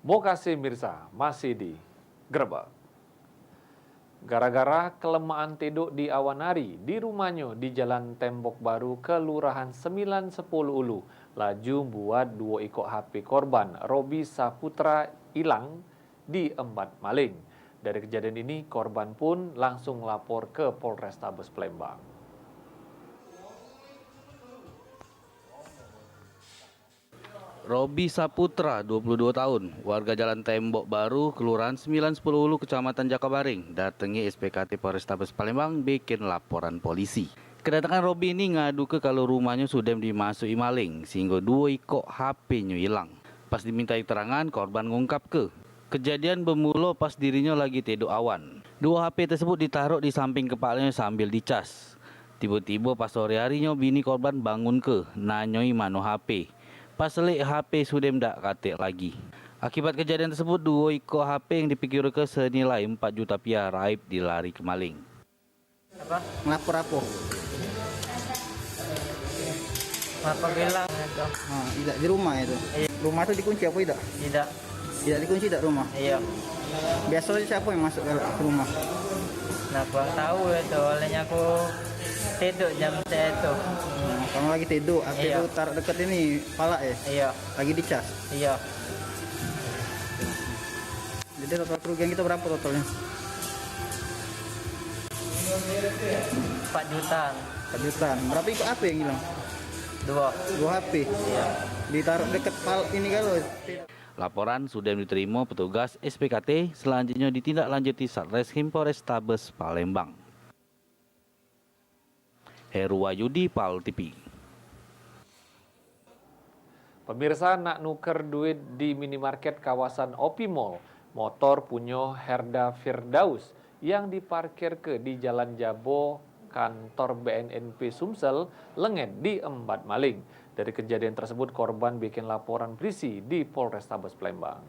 Mokase mirsa, masih di Grebek. Gara-gara kelemaan tedok di awan hari, di rumahnyo di Jalan Tembok Baru, Kelurahan Sembilan Sepuluh Ulu, laju buat duo ikok H P korban, Robi Saputra, ilang diembat maling. Dari kejadian ini, korban pun langsung lapor ke Polrestabes Palembang. Robi Saputra, dua puluh dua tahun, warga Jalan Tembok Baru, Kelurahan Sembilan Sepuluh Ulu, Kecamatan Jakabaring, datengi S P K T Polrestabes Palembang bikin laporan polisi. Kedatangan Robi ini ngaduke kalu rumahnyo sudem dimasuki maling, sehinggo duo ikok H P-nyo ilang. Pas dimintai keterangan, korban ngungkapke, kejadian bemulo pas dirinyo lagi tedok awan. Duo H P tersebut ditarok di samping kepalonyo sambil dicas. Tibo-tibo pas sore harinyo bini korban bangunke, nanyoi mano H P. Pas selik, H P sudem dak katek lagi. Akibat kejadian tersebut, duo ikok H P yang dipikirke senilai empat juta piah raib dilarike maling. Apa? Ngelapor apo? Ngelapor ilang itu. Ha, idak di rumah itu. Iya. Rumah tu dikunci apo idak? Idak. Idak dikunci idak rumah? Iya. Biaso siapo yang masuk ke rumah? Nah, kurang tahu itu. Olehnya aku tidur jam saya itu. Hmm, kamu lagi tidur, H P Iya. tu taruh dekat ini, palak ya? Iya. Lagi dicas? Iya. Jadi total kerugian kita berapa totalnya? Empat jutaan. Empat jutaan. Berapa ikut H P yang hilang? Dua. Dua H P. Iya. Ditaruh dekat pal ini kalau. Laporan sudem diterima petugas S P K T, selanjutnya ditindaklanjuti Satreskrim Polrestabes Palembang. Heru Wahyudi, Pal T V. Pemirsa, nak nuker duit di minimarket kawasan Opi Mall, motor punyo Herda Firdaus yang diparkirke di Jalan Jabo, kantor B N N P Sumsel, lengen diembat maling. Dari kejadian tersebut, korban bikin laporan polisi di Polrestabes Palembang.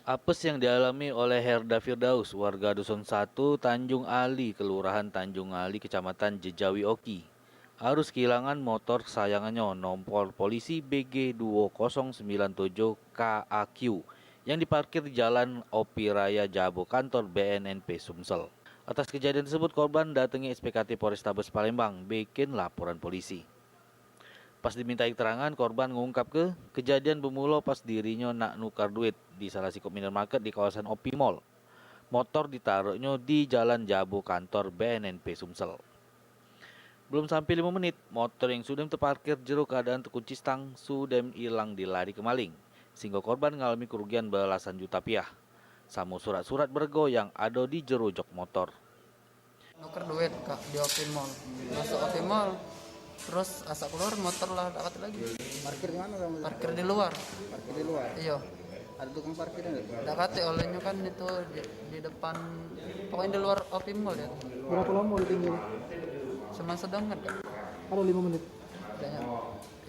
Apes yang dialami oleh Herda Firdaus, warga Dusun Satu, Tanjung Ali, Kelurahan Tanjung Ali, Kecamatan Jejawi Oki, harus kehilangan motor kesayangannya, nomor polisi B G dua kosong sembilan tujuh K A Q, yang diparkir di Jalan Opi Raya Jabo, kantor B N N P Sumsel. Atas kejadian tersebut, korban datangi S P K T Polrestabes Palembang bikin laporan polisi. Pas dimintai keterangan, korban ngungkapke, kejadian bemulo pas dirinyo nak nukar duit di salah sikok minimarket di kawasan Opi Mall. Motor ditaroknyo di Jalan Jabo, kantor B N N P Sumsel. Belum sampe limo menit, motor yang sudem teparkir jero keadaan tekunci stang sudem ilang dilarike maling, sehinggo korban ngalami kerugian belasan juta piah, samo surat-surat berego yang ado di jero jok motor. Nuker duit, Kak, di Opi Mall. Masuk Opi Mall, terus asak keluar motor lah, dak katek lagi. Parkir di mana kamu? Parkir di luar. Parkir di luar? Iyo. Ada tukang parkir enggak? Dak katek, olehnya kan itu di, di depan, pokoknya di luar Opi Mall ya. Berapa lama ditinggal? Cuma sedengan, Kak. Ada lima menit? Kayaknya.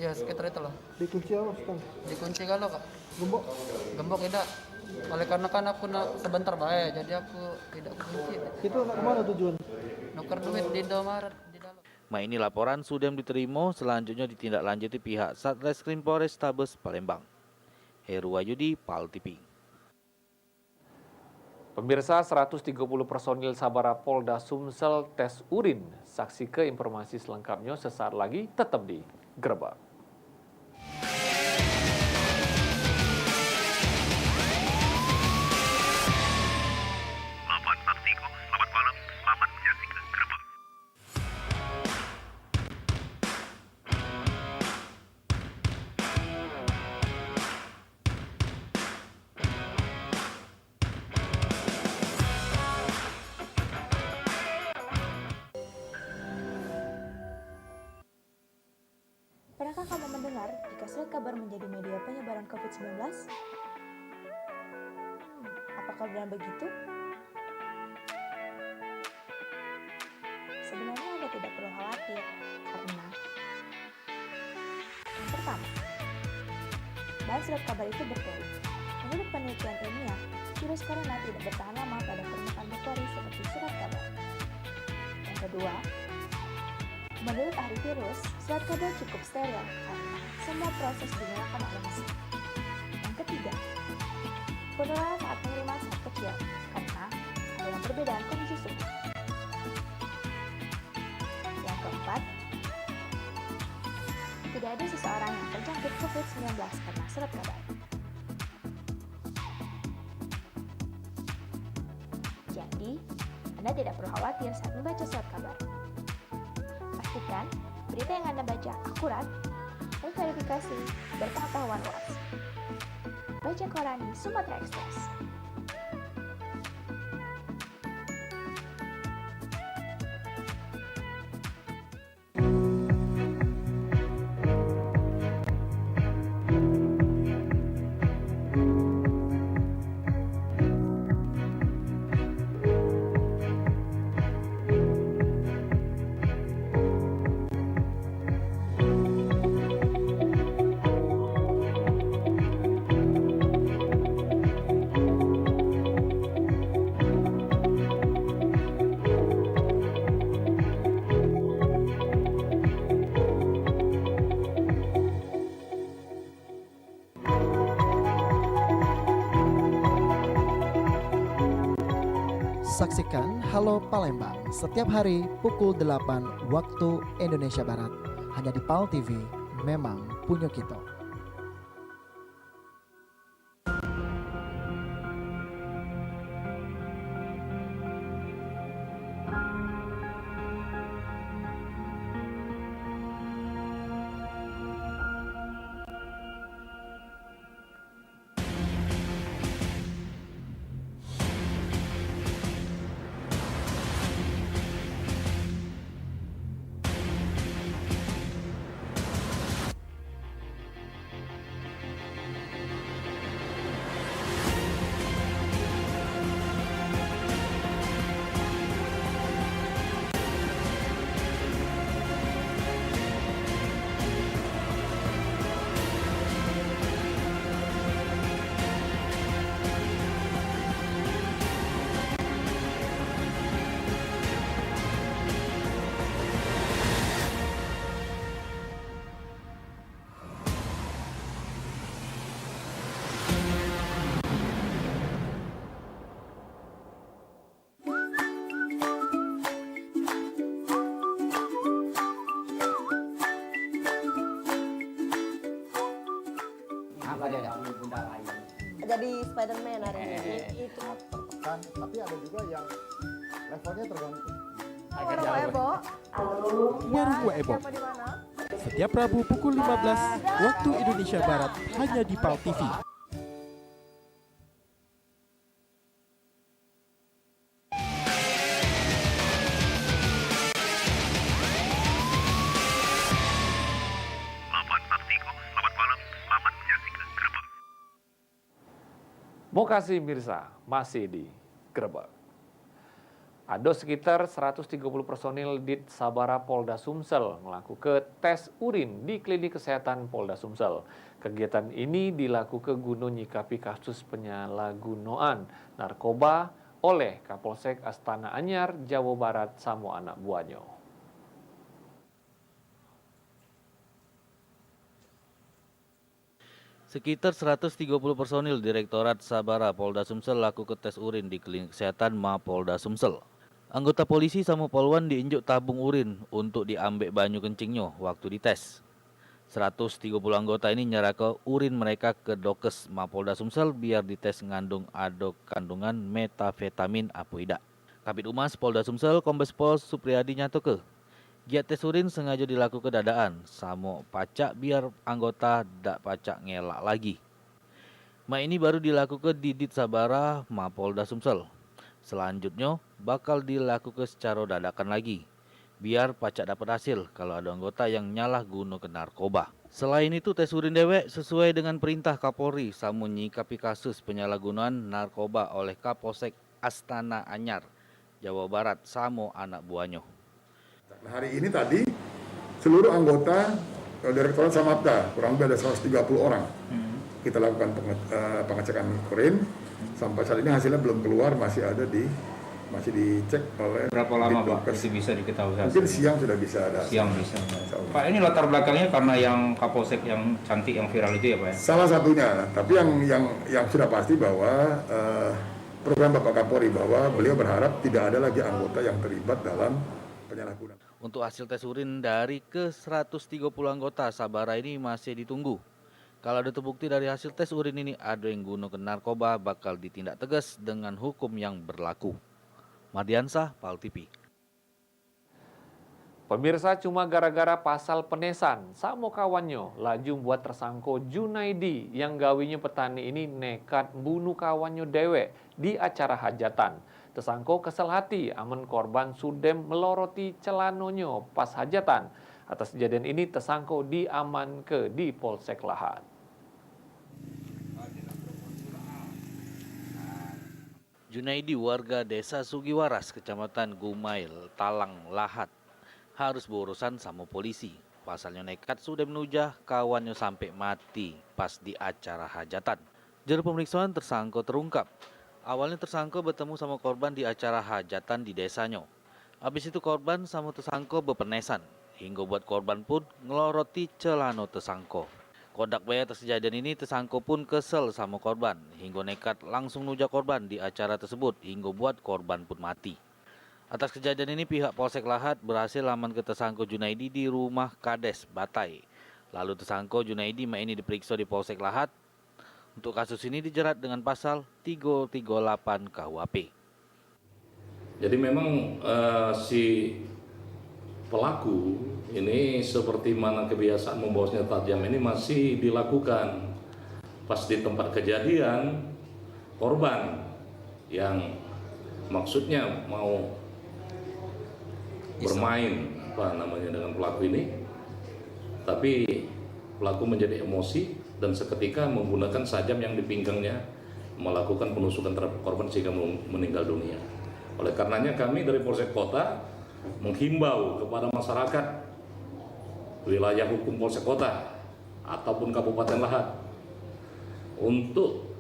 Ya, sekitar itulah. Dikunci apa, Kang? Dikunci kalau, Kak. Gembok? Gembok tidak. Oleh karena kan aku nak sebentar bae, jadi aku tidak kunci. Itu nak kemana tujuan? Nuker duit di Indomaret di dalam. Mak ini laporan sudem diterima, selanjutnya ditindaklanjuti pihak Satreskrim Polrestabes Palembang. Heru Wahyudi, Pal T V. Pemirsa, seratus tiga puluh personil sabara Polda Sumsel tes urin. Saksike informasi selengkapnya sesaat lagi, tetap di Grebek. Lapan Taktiko, selamat malam, selamat menyaksikan Grebek. Kabar menjadi media penyebaran covid sembilan belas? Hmm, apakah benar begitu? Sebenarnya Anda tidak perlu khawatir, karena yang pertama, bahan surat kabar itu berpori. Menurut penelitian ilmiah, virus corona tidak bertahan lama pada permukaan berpori seperti surat kabar. Yang kedua, menurut ahli virus, surat kabar cukup steril karena semua proses digerakkan oleh mesin. Yang ketiga, penularan saat pengiriman sangat kecil karena adalah perbedaan kondisi suhu. Yang keempat, tidak ada seseorang yang terjangkit covid sembilan belas karena surat kabar. Jadi, Anda tidak perlu khawatir saat membaca surat kabar. Pastikan berita yang Anda baca akurat, terverifikasi, berpengetahuan luas. Baca koran di Sumatera Express. Saksikan Halo Palembang setiap hari pukul delapan waktu Indonesia Barat, hanya di Pal T V, memang punyo kito. Jadi Spiderman hari ini. Itu. Tertekan, tapi ada juga yang levelnya tergantung. Warung Ebo. Warung Ebo. Setiap Rabu pukul lima belas waktu Indonesia Barat, hanya di Pal T V. Mokasi mirsa, masih di Grebek. Ado sekitar seratus tigo puluh personil Dit Sabara Polda Sumsel ngelakuke tes urin di Klinik Kesehatan Polda Sumsel. Kegiatan ini dilakuke guno nyikapi kasus penyalahgunoan narkoba oleh Kapolsek Astana Anyar, Jawa Barat, samo anak buahnyo. Sekitar seratus tigo puluh personil Direktorat Sabara Polda Sumsel lakuke tes urin di Klinik Kesehatan Mapolda Sumsel. Anggota polisi samo polwan diinjuk tabung urin untuk diambek banyu kencingnyo waktu dites. Seratus tigo puluh anggota ini nyerahke urin mereka ke Dokes Mapolda Sumsel biar dites ngandung ado kandungan metafetamin apo idak. Kabid Umas Polda Sumsel, Kombes Pol Supriyadi nyatoke, giat tes urin sengajo dilakuke dadakan, samo pacak biar anggota dak pacak ngelak lagi. Mak ini baru dilakuke di Dit Sabara Mapolda Sumsel. Selanjutnyo bakal dilakuke secaro dadakan lagi, biar pacak dapet hasil kalu ado anggota yang nyalah gunoke narkoba. Selain itu, tes urin dewek sesuai dengan perintah Kapolri samo nyikapi kasus penyalahgunaan narkoba oleh Kapolsek Astana Anyar, Jawa Barat, samo anak buahnyo. Nah, hari ini tadi seluruh anggota, eh, Direktorat Samapta, kurang lebih ada seratus tiga puluh orang. Hmm. Kita lakukan penge-, eh, pengecekan urin. Sampai saat ini hasilnya belum keluar, masih ada di, masih dicek oleh Berapa lama, Pak, Dinkes. Itu bisa diketahui hasilnya? Mungkin siang sudah bisa ada hasilnya. Siang bisa. Insya Allah. Pak, ini latar belakangnya karena yang Kapolsek yang cantik, yang viral itu ya, Pak, ya? Salah satunya, tapi yang, yang, yang sudah pasti bahwa, eh, program Bapak Kapolri bahwa beliau berharap tidak ada lagi anggota yang terlibat dalam penyalahgunaan. Untuk hasil tes urin dari ke seratus tiga puluh anggota sabara ini masih ditunggu. Kalau ada terbukti dari hasil tes urin ini ada yang gunoke narkoba, bakal ditindak tegas dengan hukum yang berlaku. Mardiansah, Pal T V. Pemirsa, cuma gara-gara pasal penesan, samo kawannyo laju buat tersangko Junaidi yang gawinyo petani ini nekat bunuh kawannyo dewek di acara hajatan. Tesangko kesel hati amen korban sudem meloroti celanonyo pas hajatan. Atas kejadian ini, tesangko diamanke di Polsek Lahat. Junaidi, warga Desa Sugiwaras, Kecamatan Gumail, Talang, Lahat, harus berurusan samo polisi. Pasalnyo nekat sudem nujah kawannyo sampe mati pas di acara hajatan. Jero pemeriksaan, tersangko terungkap. Awalnyo tersangko betemu samo korban di acara hajatan di desanyo. Abis itu korban samo tesangko bepenesan, hinggo buat korban pun ngeloroti celano tesangko. Kodak be atas kejadian ini, tesangko pun kesel samo korban, hinggo nekat langsung nujah korban di acara tersebut, hinggo buat korban pun mati. Atas kejadian ini, pihak Polsek Lahat berhasil amanke tesangko Junaidi di rumah Kades Batai. Lalu, tesangko Junaidi mak ini diperikso di Polsek Lahat. Untuk kasus ini dijerat dengan pasal tigo tigo lapan K U H P. Jadi memang, eh, si pelaku ini seperti mana kebiasaan membawa senjata tajam ini masih dilakukan. Pas di tempat kejadian, korban yang maksudnya mau Iseng. Bermain, apa namanya, dengan pelaku ini, tapi pelaku menjadi emosi dan seketika menggunakan sajam yang di pinggangnya melakukan penusukan terhadap korban sehingga menung-, meninggal dunia. Oleh karenanya, kami dari Polsek Kota menghimbau kepada masyarakat wilayah hukum Polsek Kota ataupun Kabupaten Lahat untuk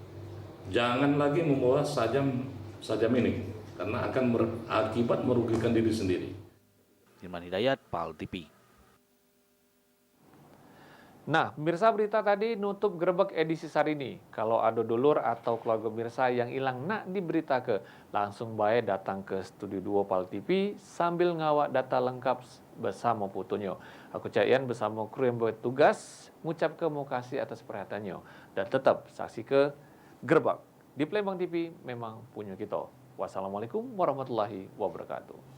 jangan lagi membawa sajam, sajam ini, karena akan berakibat merugikan diri sendiri. Firman Hidayat, Pal T V. Nah, pemirsa, berita tadi nutup Grebek edisi Sarini. Kalau ado dulur atau keluarga pemirsa yang ilang nak diberitake, langsung bae datang ke Studio Duo Pal T V sambil ngawak data lengkap s-, besamo fotonyo. Aku Cak Ian besamo kru yang bertugas ngucapke mokasih atas perhatiannyo. Dan tetap saksike Grebek di Palembang T V, memang punyo kito. Wassalamualaikum warahmatullahi wabarakatuh.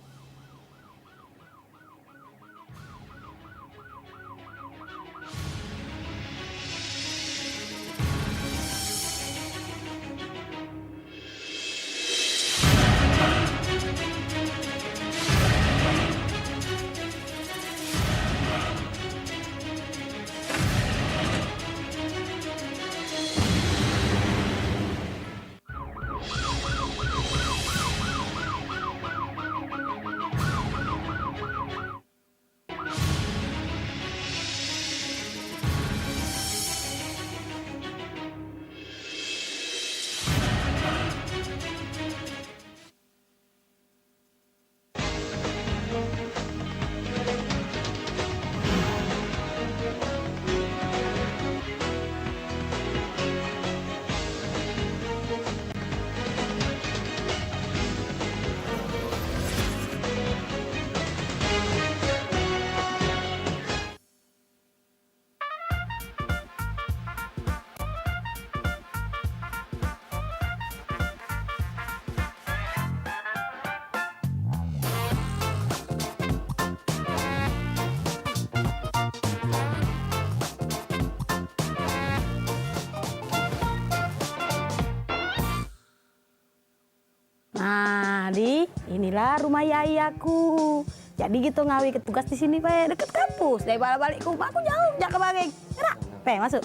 Nah, di, inilah rumah yai aku. Jadi kito ngawe ke tugas di sini bae, deket kampus. Daripada balik ke rumah aku jauh, jak ke Baring. Gerak. Pe, masuk.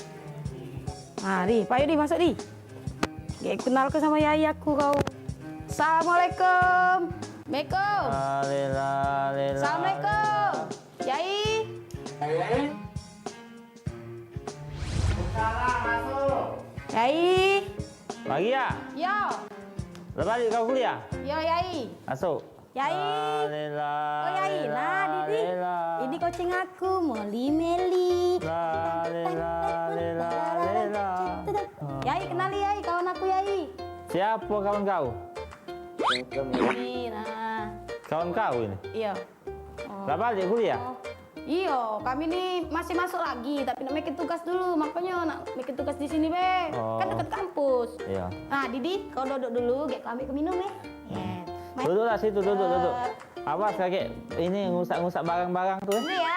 Nah, Di, payo Di, masuk Di. Gek kenal ke samo yai aku kau. Assalamualaikum. Assalamualaikum. Assalamualaikum. Yai. Yai. Pagi ya? Yo. Lah balik kau kuliah? Yo, Yai. Masuk. Yai. Oh, Yai. Nah, Didi. Ini kucing aku, Molly Melly. Yai, kenali Yai, kawan aku Yai. Siapa kawan kau? Ini, nah. Kawan kau ini? Iya. Oh. Lah balik kuliah? Oh. Iyo, kami ni masih masuk lagi, tapi nak bikin tugas dulu, makonyo nak bikin tugas di sini be. Oh. Kan deket kampus. Iya. Nah, Didi, kau duduk dulu, gek kau ambek ke minum eh. Ya. Duduklah situ, duduk, duduk. Eh. Awas kagek ini ngusak-ngusak barang-barang tu eh. Ini ya.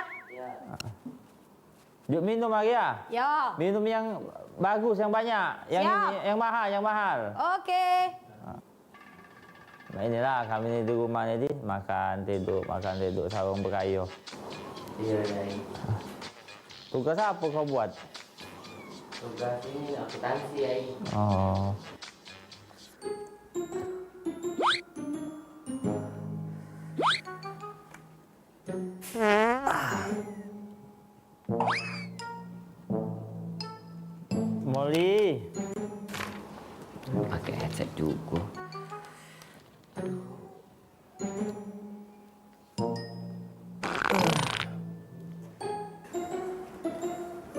Juk minum hari ya. Ya. Minum yang bagus, yang banyak, yang ini, yang mahal, yang mahal. Oke. Nah, inilah kami ni di rumah ni, Di. Makan, tiduk, makan, tiduk, sarung bekayo. Iya, Yai. Tugas apa kau buat? Tugas ini akuntansi, Yai. Oh. Molly. Pakai headset juga.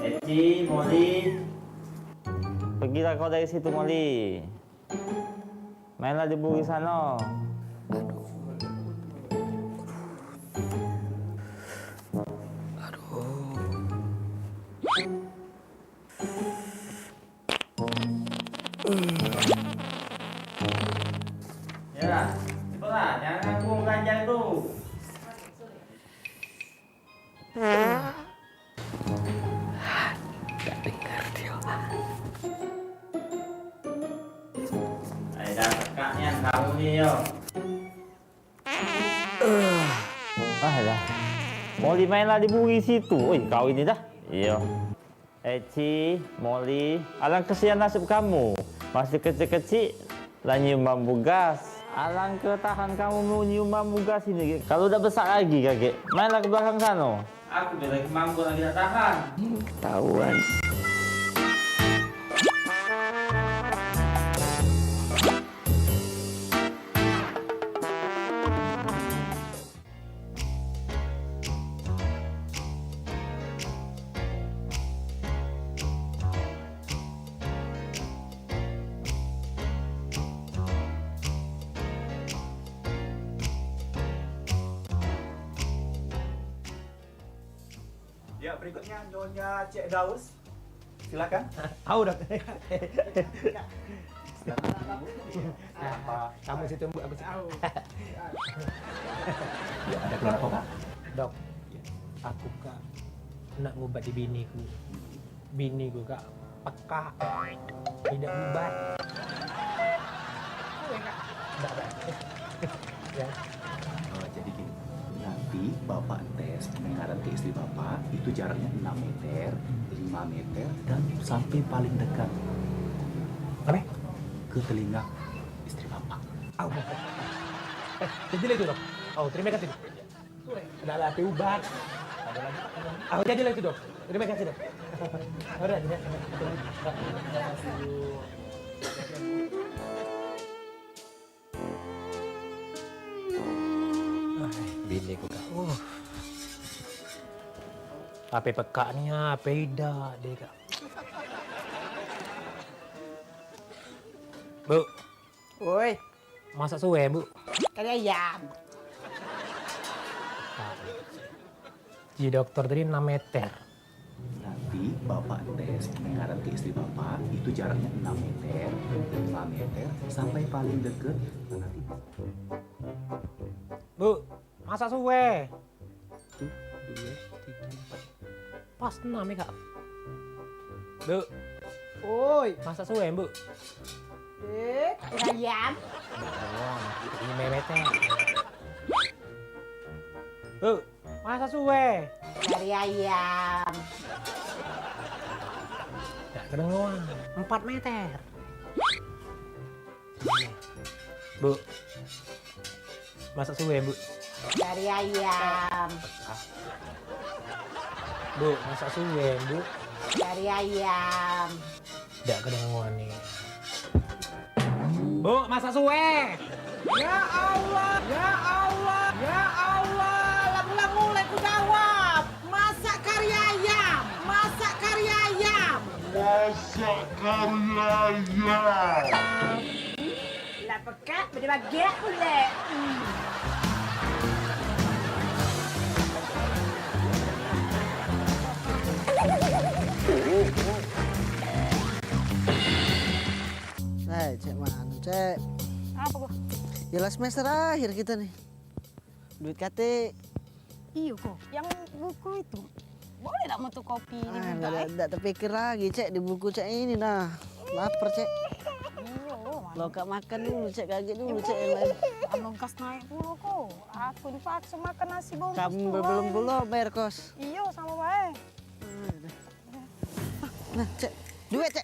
Eci, Molly. Pergilah kau dari situ, Molly. Mainlah di buri sano. Yalah, cepatlah, jangan ganggu belajar tu. Dak dengar dio. Ai dah tekak nian kamu ni yo. Ah dah. Mau dimain lah di buri situ. Oi, kau ini dah. Iyo. Eci, Molly, alangkah kesian nasib kamu. Masih kecik-kecik lah nyium bambu gas. Alangkah tahan kamu mau nyium bambu gas ini, Gek. Kalau dak besak lagi, Gek, mainlah ke belakang sano. Aku bela kemangkuk lagi dak tahan. Ketahuan. Ya, berikutnya Nyonya Cek Daus. Silakan. Au, Dok. Silakan. Apa? Kamu situ, Mbok, aku situ. Ya, ada keluhan apa, Kak? Dok, aku, Kak, nak ngubati biniku. Biniku, Kak, pekak. Tidak ubat. Ndak, Kak. Ya. Oh, jadi gini, nanti Bapak tes, menghadap ke istri Bapak, itu jaraknya enam meter, lima meter, dan sampai paling dekat. Apa? Ke telinga istri Bapak. Au. Eh, jadi lah itu, Dok. Au, terima kasih, Dok. Dah lah, ubat. Au, jadi lah itu, Dok. Terima kasih, Dok. Ora, ya. Ah, bini ku, Kak. Uh. Ape pekak ni, ape idak dio, Kak. Bu. Woi. Masak suwe, Bu? Kari ayam. Ji dokter tadi enam meter. Nanti Bapak tes, menghadap ke istri Bapak, itu jaraknya enam meter, lima meter, sampai paling deket. Nanti Bu, masak suwe. Satu, dua, tiga, empat. Pas enam ya, Kak. Bu. Oi. Masak suwe, Bu. Eh, ayam. Lima meter. Tuh, masak suwe. Kari ayam. Dak kedengeran. Empat meter. Bu. Masak suwe, Bu. Kari ayam. Bu, masak suwe, Bu. Kari ayam. Dak kedengeran ni. Bu, masak suwe. Ya Allah, ya Allah, ya Allah, lagu-lagu mulai ku jawab. Masak kari ayam, masak kari ayam. Masak kari ayam. Lah pekak, beda bagak pule. Hmm. Hai, cek mano, cek? Apa, Bos? Ya lah, semester akhir kita nih. Duit katik. Iyo, Ko. Yang buku itu. Boleh dak mutu kopi Ah, diminta, dak, eh? Dak terpikir lagi, cek, di buku cek ini, nah. Lapar, cek. Iyo, Lo kak makan dulu, cek, kaget dulu, cek, yang lain. Anu gas naik pulo, Ko. Aku dipaksa makan nasi bungkus Kamu tuh, belum weh. Pulo bayar kos. Iyo, sama bae. Nah, cek. Duit, cek.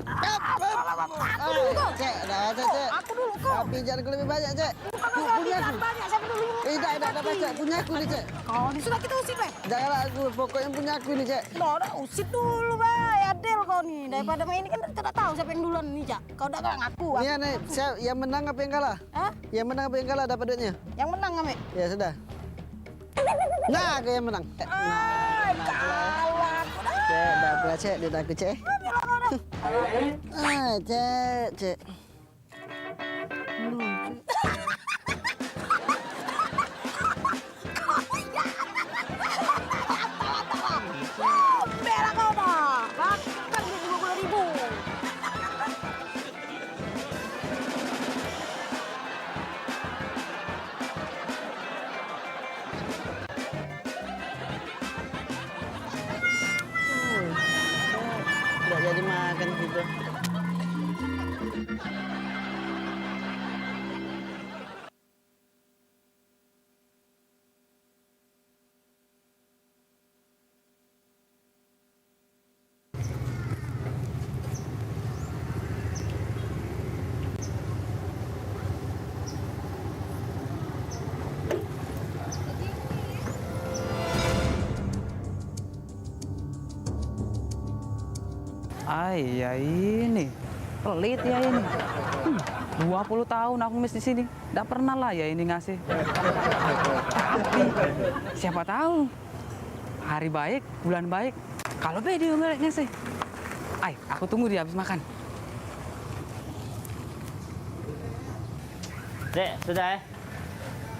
Aku dulu, Ko. Cek, dah, cek, cek. Aku dulu, Ko. Tapi jangan lebih banyak, cek. Bukan Pu-, masalah punya pikiran aku. Banyak, siapa dulu? Eh, dah, dah, dah, cek. Punya aku ni, cek. Kau ni sudah kita usir, weh. Janganlah aku, pokoknya punya aku ni, cek. Dah, dah, usir dulu, bae. Adil kau ni. Daripada main ni kan kita tak tahu siapa yang duluan ni, cak. Kau dah ngaku. Ni, ni, siapa yang menang apa yang kalah? Hah? Yang menang apa yang kalah dapat duitnya? Yang menang, Ame. Ya sudah. Nah, aku yang menang. Ai, kalah aku dah. Cek, dah pula, cek, dia takut, cek. Ambil lah kau dah. Ah, cek, cek. Ambil lah kau dah. Makan duit dua puluh ribu. Dak jadi makan gitu. Ai, ya ini. Pelit ya ini. Hmm, dua puluh tahun aku ngemis di sini. Dak pernah lah ya ini ngasih. Tapi siapa tahu hari baik, bulan baik, kalau be dia ngasih. Ai, aku tunggu dia habis makan. Dek, sudah eh?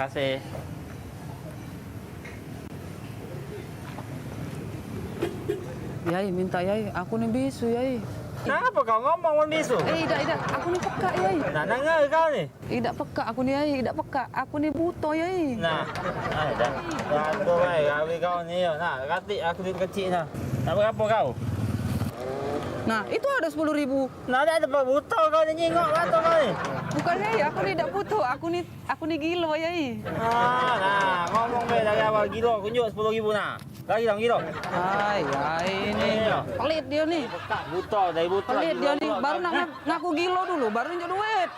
Kasih. Yai, minta Yai, aku ni bisu, Yai. Kenapa kau ngomong men bisu? Eh, idak, idak, aku ni pekak, Yai. Nak dengar kau ni? Idak pekak aku ni, Yai, idak pekak. Aku ni buto, Yai. Nah, ah, dah. Gaduh, weh, gawe kau ni, yo. Nah, katik aku duit kecik, nah. Nak berapa kau? Nah, itu ada sepuluh ribu. Nah, dak tempat buto kau ni nyingok mata kau ni. Bukan, Yai, aku ni dak buto, aku ni Aku ni gilo, Yai. Ah, nah, ngomong be dari awal gilo, kunjuk sepuluh ribu nah. Lagi dong gilo. Ai, ai ni. Iya. Pelit dia ni. Buta, dari buta. Pelit dia ni. Baru nak ngak-, ngaku gilo dulu, baru nunjuk duit.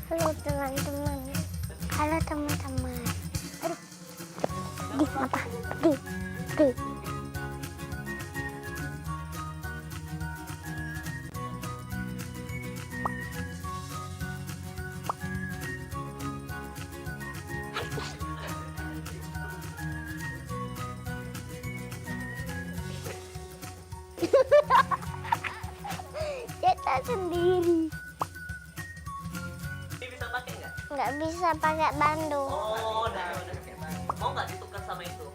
Halo, teman-teman. Halo, teman-teman. Aduh. Di, apa? Di, di. Cetak sendiri. Ini bisa pakai nggak? Nggak bisa pakai bandu. Oh, nggak bisa pakai bandu. Mau nggak ditukar sama itu?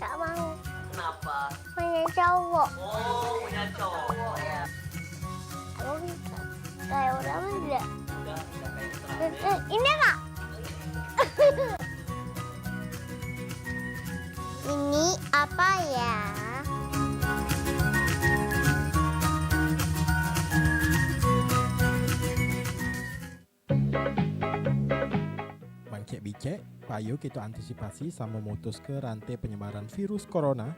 Nggak mau. Kenapa? Punya cowok. Oh, punya cowok ya. Aku bisa. Kayak orang aja. Udah, udah kayak orang. Eh, eh, ini, Kak. Ini apa ya? Cek bicek, payo kito antisipasi samo mutuske rante penyebaran virus corona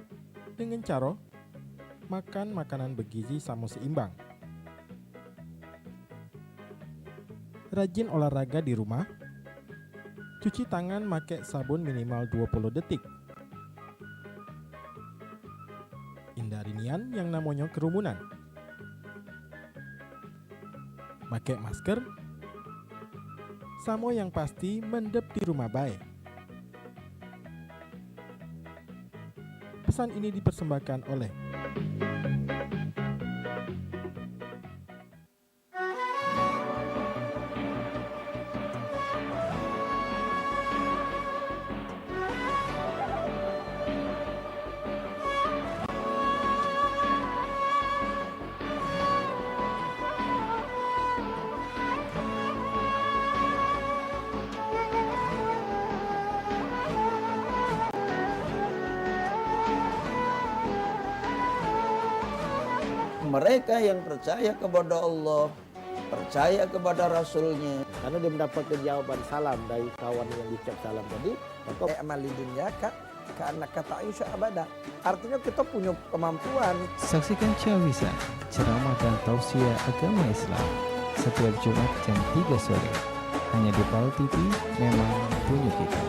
dengan caro makan makanan begizi samo seimbang. Rajin olahraga di rumah. Cuci tangan make sabun minimal duo puluh detik. Hindari nian yang namonyo kerumunan. Make masker. Samo yang pasti, mendep di rumah bae. Pesan ini dipersembahkan oleh Mereka yang percaya kepada Allah, percaya kepada Rasulnya. Karena dia mendapatkan jawaban salam dari kawan yang diucap salam tadi, maka "I'mal li dunyaka ka'annaka ta'isyu abada." Artinya kita punya kemampuan. Saksikan Cawisa, ceramah dan tausiah agama Islam, setiap Jumat jam tiga sore. Hanya di Pal T V, memang punya kita.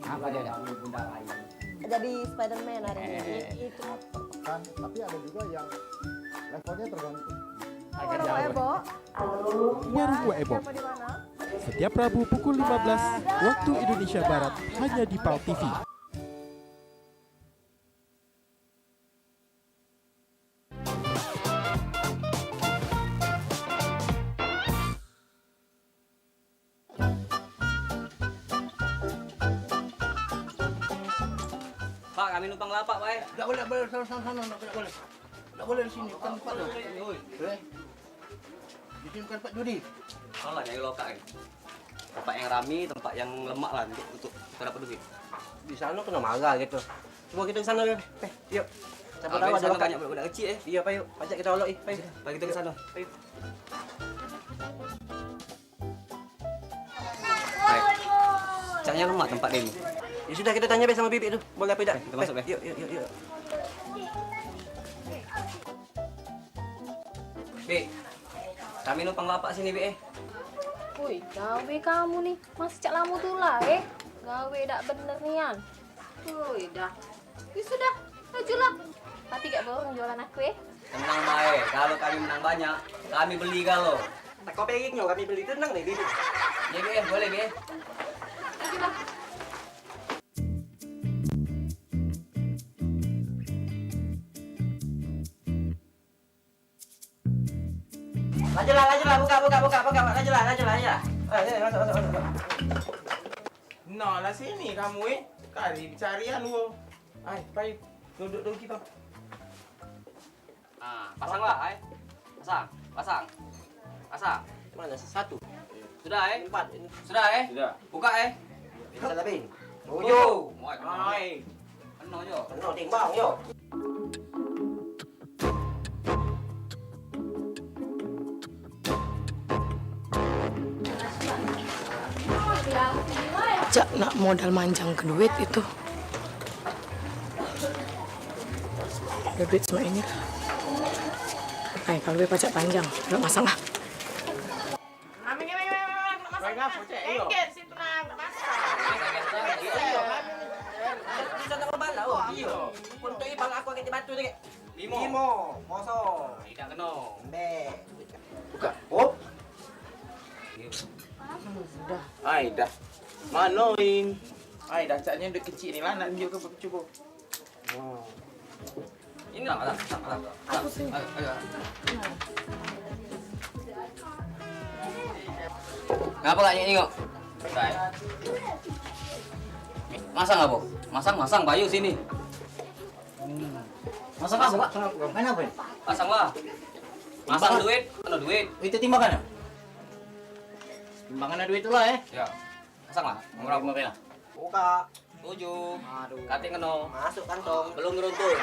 Apa dia dah? Jadi Spiderman hari ini. Eh. Itu. Kan, tapi ada juga yang levelnya tergantung. Warung Ebo. Warung Ebo. Siapa di mana? Setiap Rabu pukul lima belas waktu Indonesia Barat, hanya di Pal T V. Pak, kami numpang lapak, Pak, eh. Dak boleh, dak boleh, sana, sana, sana, dak boleh. Dak boleh di sini, bukan tempat tu. Oi. Eh. Di sini bukan tempat judi. Alah, nyari lokak, eh. Tempat yang rami, tempat yang lemak lah untuk, untuk kita dapat duit. Di sana kena marah gitu. Cuba kita ke sana, Beb. Eh, yuk. Siapa tahu ada bakat. Banyak budak-budak kecil, eh. Iya, payu. Pacak kita olok, eh. Payu. Bagi kita ke sana. Payu. Baik. Caknya lemak tempat dia ni. Ya sudah, kita tanya, Beb, sama Bibik tu. Boleh apa tidak? Eh, kita masuk, Beb. Yuk, yuk, yuk, yuk. Bik, kami numpang lapak sini, Bik, eh. Ui, gawe kamu ni. Masih cak lamo tu lah, eh. Gawe dak bener nian. Ui, dah. Ya sudah, majulah. Tapi gak borong jualan aku, eh. Tenang bae, kalau kami menang banyak, kami beli galo. Teko piringnyo kami beli, tenang deh, Bik. Ya, Bik, eh, boleh, Bik, eh. Majulah. Lajulah, lajulah, buka, buka, buka, buka, lajulah, lajulah, lajulah. Ah, sini, masuk, masuk, masuk, masuk. Nah, lah sini kamu, eh. Kari carian wo. Ai, pai, duduk dulu kita. Ah, pasang lah, ai. Pasang, pasang. Pasang. Mana satu? Sudah, eh? Empat ini. Sudah, eh? Sudah. Buka, eh? Bisa tapi. Tujuh. Tujuh. Woi, ai. Penuh, jo. Penuh timbang, jo. Cak nak modal manjang ke duit itu. Ada duit sama ini lah. Ay, kalau duit pacak panjang, nak masang lah. Amin, amin, amin, amin, amin, nak masang. Engket situ nak, nak masang. Iyo. Bisa tak berbalau? Iyo. Untuk ibang aku angkat batu tu, Kak. Limo. Limo, kosong. Tidak kena. Embek. Buka. Hop. Ai dah. Mano, Ing? Ai dah, caknyo duit kecik ni lah, nak tunjuk ke cubo. Ini lah, lah, lah, lah. Aku sini. Ayo, ayo. Ngapa gak nyengok? Masang apa? Masang, masang, bayu sini. Masang apa, Pak? Main apa? Pasang lah. Masang duit, kena duit. Itu timbangan ya? Timbangan duit tu lah, eh. Ya. Pasang lah. Nomor berapa? Buka. Tujuh. Aduh. Katik ngeno. Masuk kantong. Belum ngeruntuh.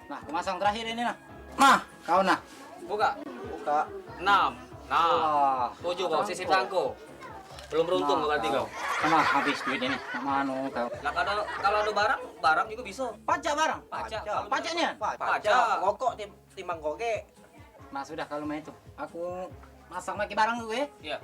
Nah, kemasang terakhir ini, nah. Nah, kau, nah. Buka. Buka. Enam. Nah. Wah. Tujuh, kau. Sisip sangko. Belum beruntung. Nah, berarti kau. Nah, habis duit ini. Nak mano kau? Lah, kalau, kalau ada barang, barang juga bisa. Pacak barang? Pacak. Pacak. Pacak nian? Pacak. Pacak. Rokok tim-, timbang koge. Nah, sudah kalau main itu. Aku masak lagi barang dulu, eh. Iya.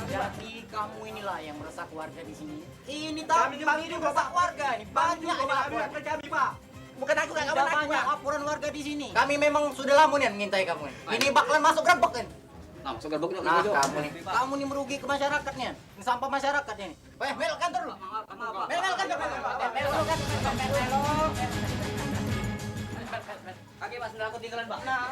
Jadi kamu inilah yang merusak warga di sini. Ini tapi kami juga, Pak, warga ini. Banyak juga, Pak, ini laporan. Kami, Pak. Bukan aku, Kak, kawan aku, banyak Pak. Laporan warga di sini. Kami memang sudah lama nih ngintai kamu nih. Ini bakalan masuk gerbek kan? Nah, masuk gerbek nih, nah, kamu nih. Kamu nih merugi ke masyarakat nih. Ini sampah masyarakat ini. Weh, melok kantor lu. Melok, melok kantor, melok, melok, melok kantor, melok, melok. Kaki, Pak, sendal aku ketinggalan, Pak. Nah.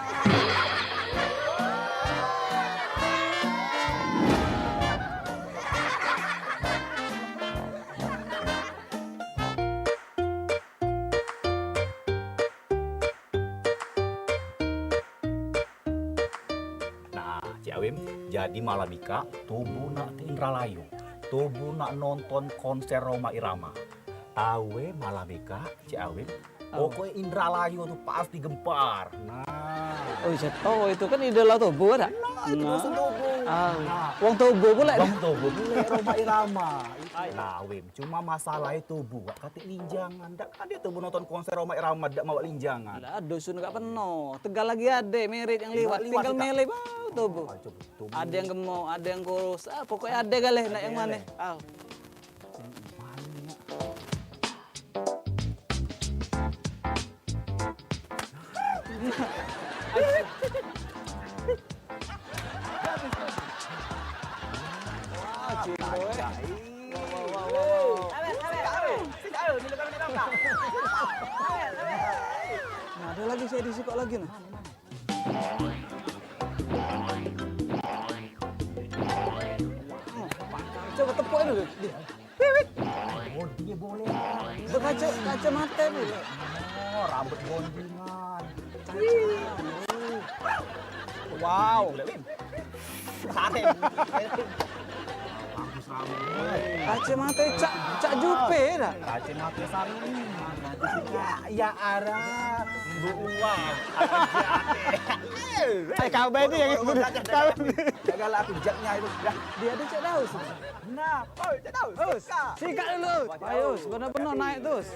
Nah, Cik Awim, jadi malam ikak, Tubu nak ke Indralayu. Tubu nak nonton konser Rhoma Irama. Tau, eh, malam ikak, Cik Awim. Pokoknya Indralayu tu pasti gempar. Nah. Oh, saya tahu itu kan idola Tubu ada. Nah, itu musuh Tubu. Ah. Nah. Wong Tubu pula. Wong Tubu pula Rhoma Irama. Nah, Wim, cuma masalah itu Tubu, Wak, katik linjangan. Dak ada Tubu nonton konser Rhoma Irama dak mawa linjangan. Lah, dusun kak penuh. Tegal lagi ada merit yang liwat. Liwat, tinggal liwat, milih, wah, Tubu. Oh, coba Tubu. Ada yang gemuk, ada yang kurus. Ah, pokoknya ada galeh nak yang mana. Ah. Nah, ada lagi saya di sikok lagi nah. Coba tepuk dulu. Dia. Oh, dia boleh. Berkaca, kacamata ni. Oh, rambut bondingan. Wow. Bagus rambut. Kacamata cak, cak jupe dah. Kacamata Saruni. Ya, ya arah. Buah. Eh, kau ni yang kau ni. Jagalah aku jaknya itu. Dah. Dia ada cak daus. Nah, oi, cak daus. Us, sikak dulu. Ayo, Us, benar-benar naik terus.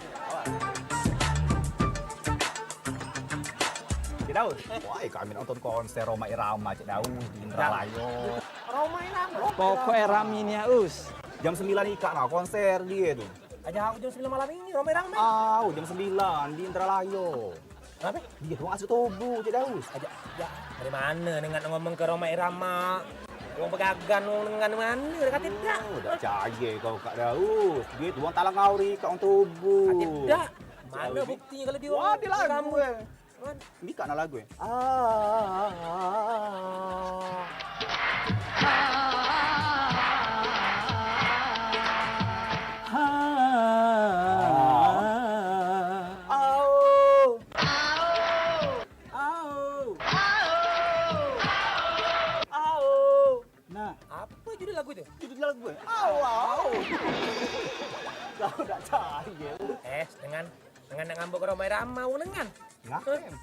Cak daus. Wah, kami nonton konser Rhoma Irama, cak daus di Indralayu. Rhoma Irama. Pokoknya rame ni ya, Us. Jam sembilan ikak nah konser dia tu. Aja aku jam sembilan malam ini, Rhoma Irama. Ah, jam sembilan di Indralayu. Ape? Dia tu masuk Tubu, cak daus. Aja, ya, dari mana dengar ngomong ke Rhoma Irama? Wong Pegagan, wong dengan mana? Dia kata dak. Oh, dak percaya kau, Kak Daus. Dia tu wong Talang Auri, kak wong Tubu. Kata dak. Mana buktinya kalau dia? Wah, dia lagu, eh. Ni kak nak lagu, eh. Ah. Au. Au. Au. Nah, apa judul lagu tu? Judul lagu, eh? Au, au. Kau dak cari, ya. Eh, dengan, dengan nak ngambek ke Rhoma Irama, wong dengan. Ngapain?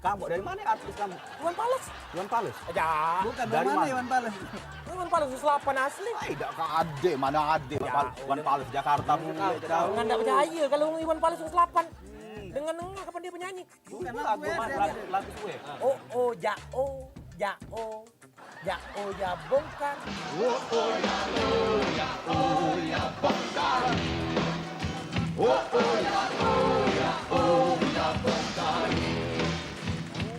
Kamu dari mana artis kamu? Iwan Fals. Iwan Fals? Ya. Bukan dari mana Iwan Fals? Iwan Fals seratus delapan asli. Ai, dak ke ade, mana ade. Ya, Iwan Fals Jakarta pula, dak tahu. Dengan dak percaya kalau Iwan Fals seratus delapan. Dengan nengah kapan dia penyanyi? Bukan lagu, lagu, lagu, lagu kue. Oh, oh, jak, oh, jak, oh. Jak, oh, ya bongkar. Oh, oh, ya, oh, ya, oh, ya bongkar. Oh, oh, ya, oh, ya, oh, ya bongkar.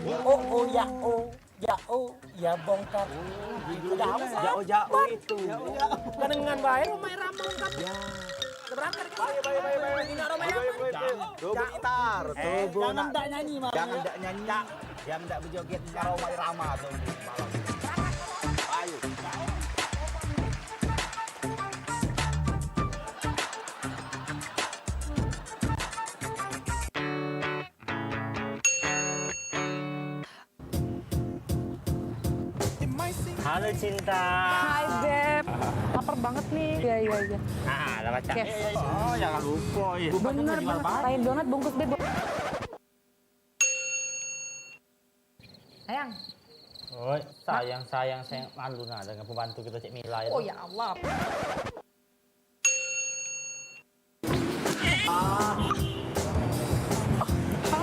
Oh, oh, ya, oh, ya, oh, ya bongkar. Oh, gitu. Udah, jauh, jauh itu. Kan dengan bae Rhoma Irama kan. Ya. Berangkat kan. Baik, baik, baik, baik. Ini Rhoma Irama. Baik, baik, baik. Tuh, gitar. Eh, tuh, jangan nak dak nyanyi, Mas. Jangan dak nyanyi. Jangan dak berjoget. Rhoma Irama tuh. Halo cinta. Hai Beb. Lapar banget nih. Iya, iya, iya. Nah, ada macam. Oke. Oh, jangan lupa ya. Bener banget. Pakai donat bungkus Beb. Sayang. Oi, sayang, sayang, sayang. Malu nah dengan pembantu kita Cik Mila itu. Oh ya Allah.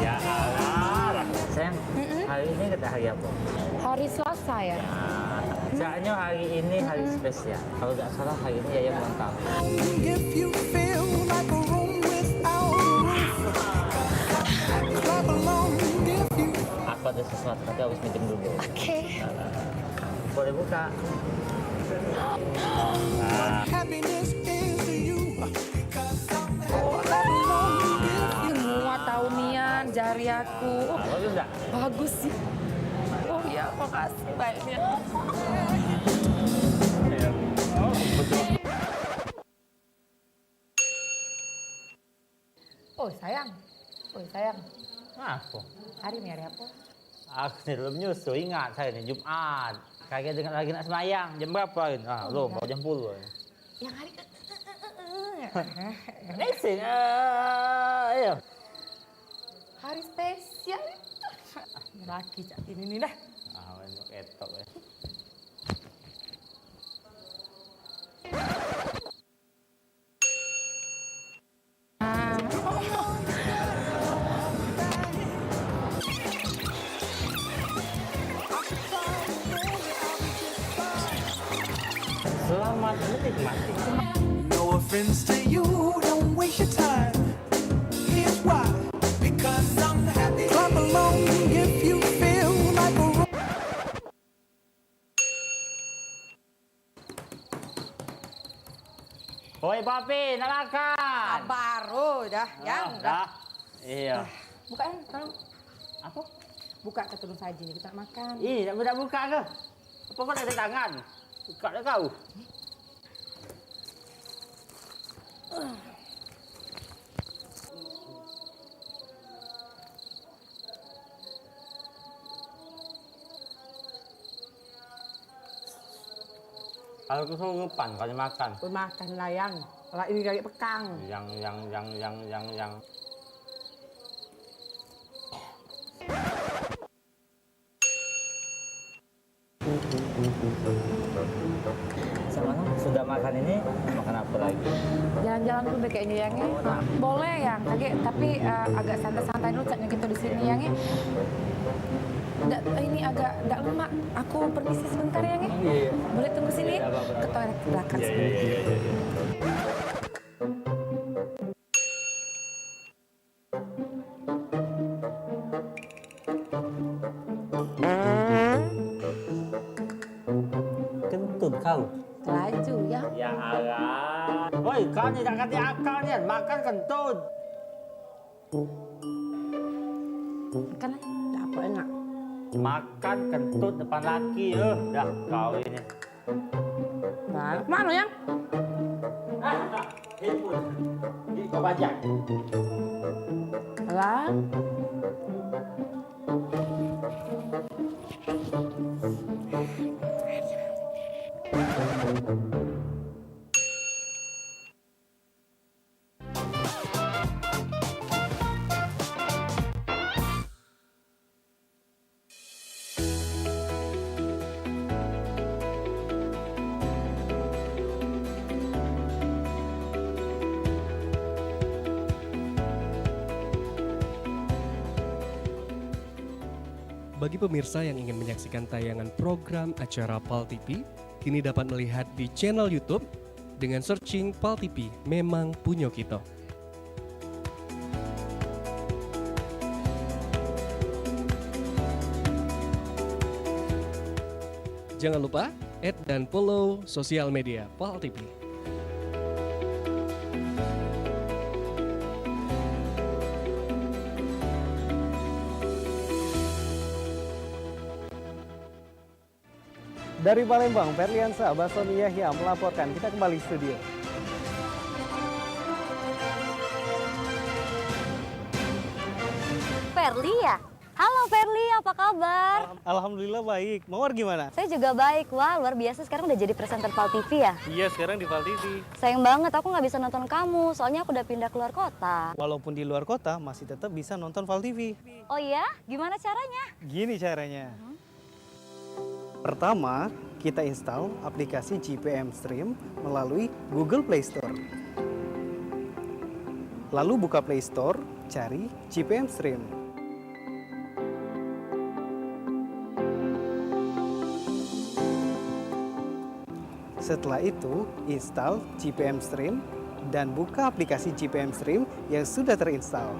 Ya Allah. Sayang, hari ini kita hari apa? Hari Selasa ya? Soalnya hari ini hari spesial. Kalau nggak salah hari ini Yayang ulang tahun. If you feel like a room without a roof, clap along if you Aku ada sesuatu tapi aku harus minjem dulu. Oke. Boleh buka. Happiness is you. Semua tahu nian jari aku. Oh, bagus sih. Oh ya, makasih banyak. Oi sayang, oi sayang. Ngapo? Hari ni hari apo? Aku ni belum nyusu, ingat saya ni Jumat. Kagek dengar lagi nak semayang. Jam berapa hari ni? Ah, belum, baru jam sepuluh hari ni. Yang hari Mesin, eh, iyo. Hari spesial itu. Laki cak ini ni dah. Ah, main ketok ya. Selamat menikmati. No offense to you, don't waste your time. Here's why. Because I'm happy. Clap along if you feel like a Oi, Papi, nak makan? Sabar, oh, dah, Yang, dah. Iyo. Buka, Yang, tolong. Apo? Buka ke terus aja ni, kita nak makan. Ih, nak buka, buka ke? Apo kau nak ada tangan? Buka dah kau. Kalu kesurupan, kalu makan. Pun makan lah, Yang. Lak ini gagek pekang. Yang, yang, yang, yang, yang, yang. Sama, sudah makan ini, makan apa lagi? Jalan-jalan dulu deh kayaknya, Yang, ya. Oh, nah. Boleh, Yang, kagek, tapi, eh, agak santai-santai dulu, caknya kita di sini, Yang, ya. Ndak, ini agak, ndak lemak. Aku permisi sebentar, Yang, ya. Iya, iya. Boleh tunggu sini? Iya, ndak apa-apa, ndak apa-apa. Ke toilet ke belakang sebentar. Iya, iya, iya, iya, iya. Kentut kau. Laju, ya. Ya Allah. Woi, kau ni dak katik akal nian, makan kentut. Makan, dak apa enak. Makan kentut depan laki, eh. Dah kau ini. Nah, mano, Yang? Handphone. Ni kau bajak. Lah. Bagi pemirsa yang ingin menyaksikan tayangan program acara Pal T V, kini dapat melihat di channel YouTube dengan searching Pal T V, memang punyo kito. Jangan lupa add dan follow sosial media Pal T V. Dari Palembang, Ferliansa Basoni Yahya melaporkan. Kita kembali studio. Ferli ya? Halo Ferly, apa kabar? Alham- Alhamdulillah baik. Mawar gimana? Saya juga baik. Wah, luar biasa, sekarang udah jadi presenter Pal T V ya? Iya, sekarang di Pal T V. Sayang banget aku nggak bisa nonton kamu, soalnya aku udah pindah keluar kota. Walaupun di luar kota, masih tetap bisa nonton Pal T V. Oh iya? Gimana caranya? Gini caranya. Mhm. Pertama, kita install aplikasi G P M Stream melalui Google Play Store. Lalu buka Play Store, cari G P M Stream. Setelah itu, install G P M Stream dan buka aplikasi G P M Stream yang sudah terinstall.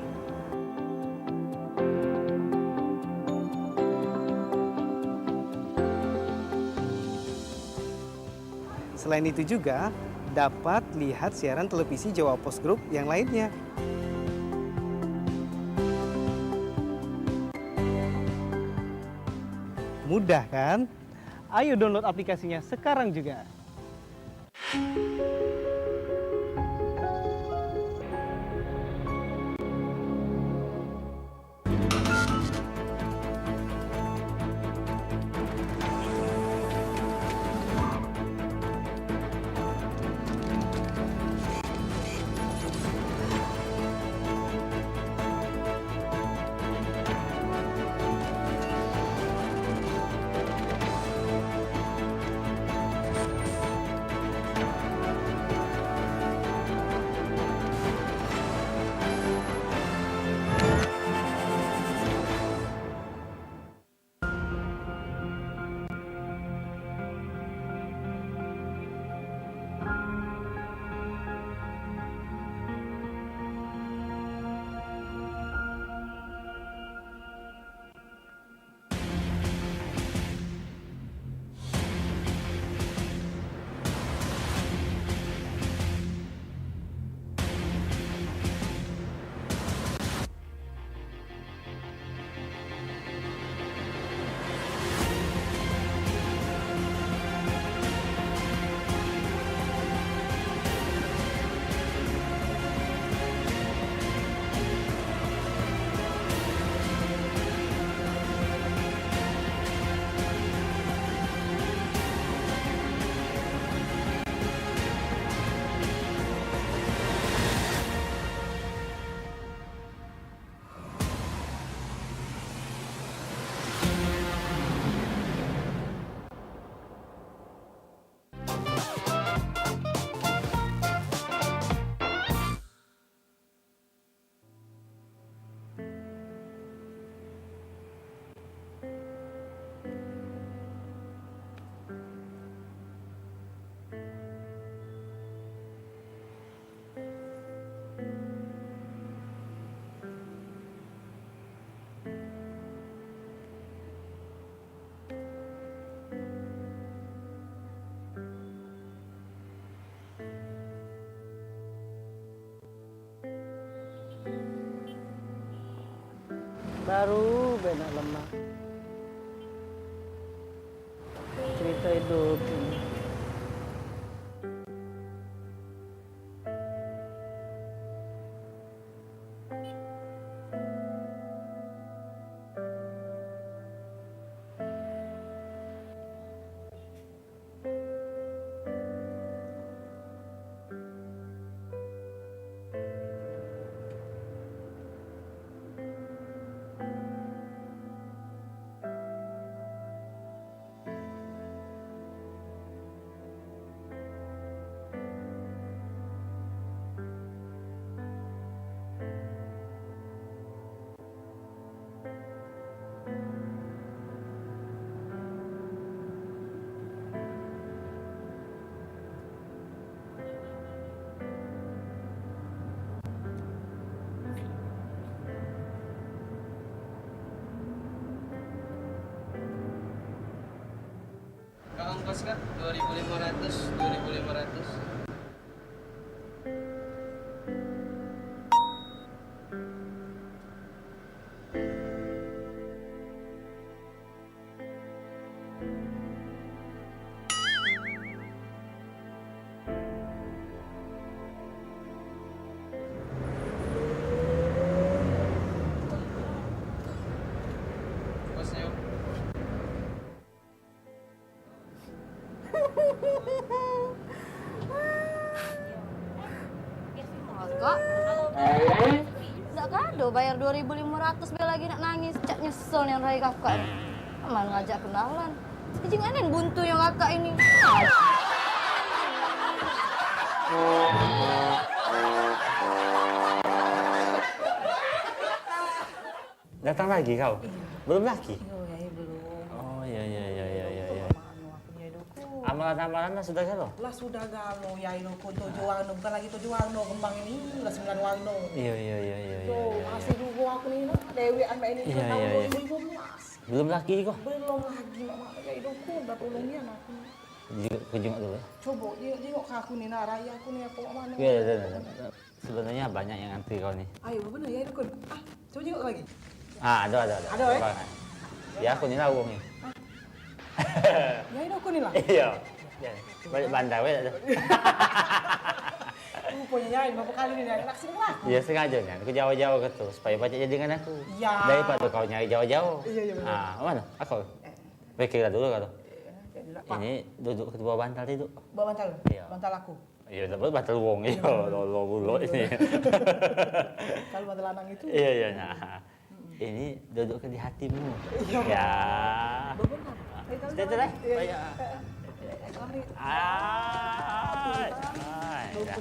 Selain itu juga dapat lihat siaran televisi Jawa Post Group yang lainnya. Mudah kan? Ayo download aplikasinya sekarang juga. Baru be nak lemak. Cerita hidup ini. Kak, ongkos, Kak, dua ribu lima ratus, dua ribu lima ratus. Kak, dak kado bayar dua ribu limo ratus, be lagi nak nangis, cak nyesel nian rai kakak ni. Aman ngajak kenalan. Ijing anen buntunyo kakak ini. Datang lagi kau? Iyo. Belum laki? Iyo, yai belum. Oh, iyo, iyo, iyo, iyo, iyo, iyo. Kemano aku ni, yai dukun? Amalan-amalan lah sudah galo? Lah sudah galo, yai dukun. Tujuh warno, bukan lagi tujuh warno kembang ini, lah sembilan warno. Iyo, iyo, iyo, iyo, iyo, iyo, iyo. Masih jugo aku ni, nah, dewekan mak ini, iyo, tahun iyo, iyo, dua ribu lima belas. Belum laki kau? Belum lagi, mak, mak, yai dukun, dah tolong nian aku ni. Jenguk, ke jenguk dulu, ya. Coba, jenguk, jenguk ke aku ni, nah, rai aku ni, apo mak mano? Iyo, iyo, iyo, iyo. Sebenarnya banyak yang ngantri kau ni. Ayo, bener ya, dukun. Ah, coba jenguk lagi. Ah, ada, ada, ada. Ada, eh? Ada. Ya, aku ni lah wong ni. Ah. Ya, ini aku ni lah. Iya. Ya, balik bandar, weh, ada. Rupanya ya, ini berapa kali ni, nak sini lah. Ya, sengaja ni. Aku jauh-jauh ke tu, supaya banyak jadi dengan aku. Ya. Daripada kau nyari jauh-jauh. Iya, iya, benar. Ah, mana? Aku. Eh. Pikirlah dulu kau tu. Iya, iya, iya, Pak. Ini duduk ke bawah bantal tu. Bawah bantal? Iya. Bantal aku. Iyo, tapi batal wong, iyo, lolo pulo ini. Kalau batal lanang itu. Iyo, iyo, nah. Ini duduk ke di hatimu. Iyo. Ya. Bener. Sudah tu lah. Iyo, iyo. Banyak. Kami. Ah, ah, ya.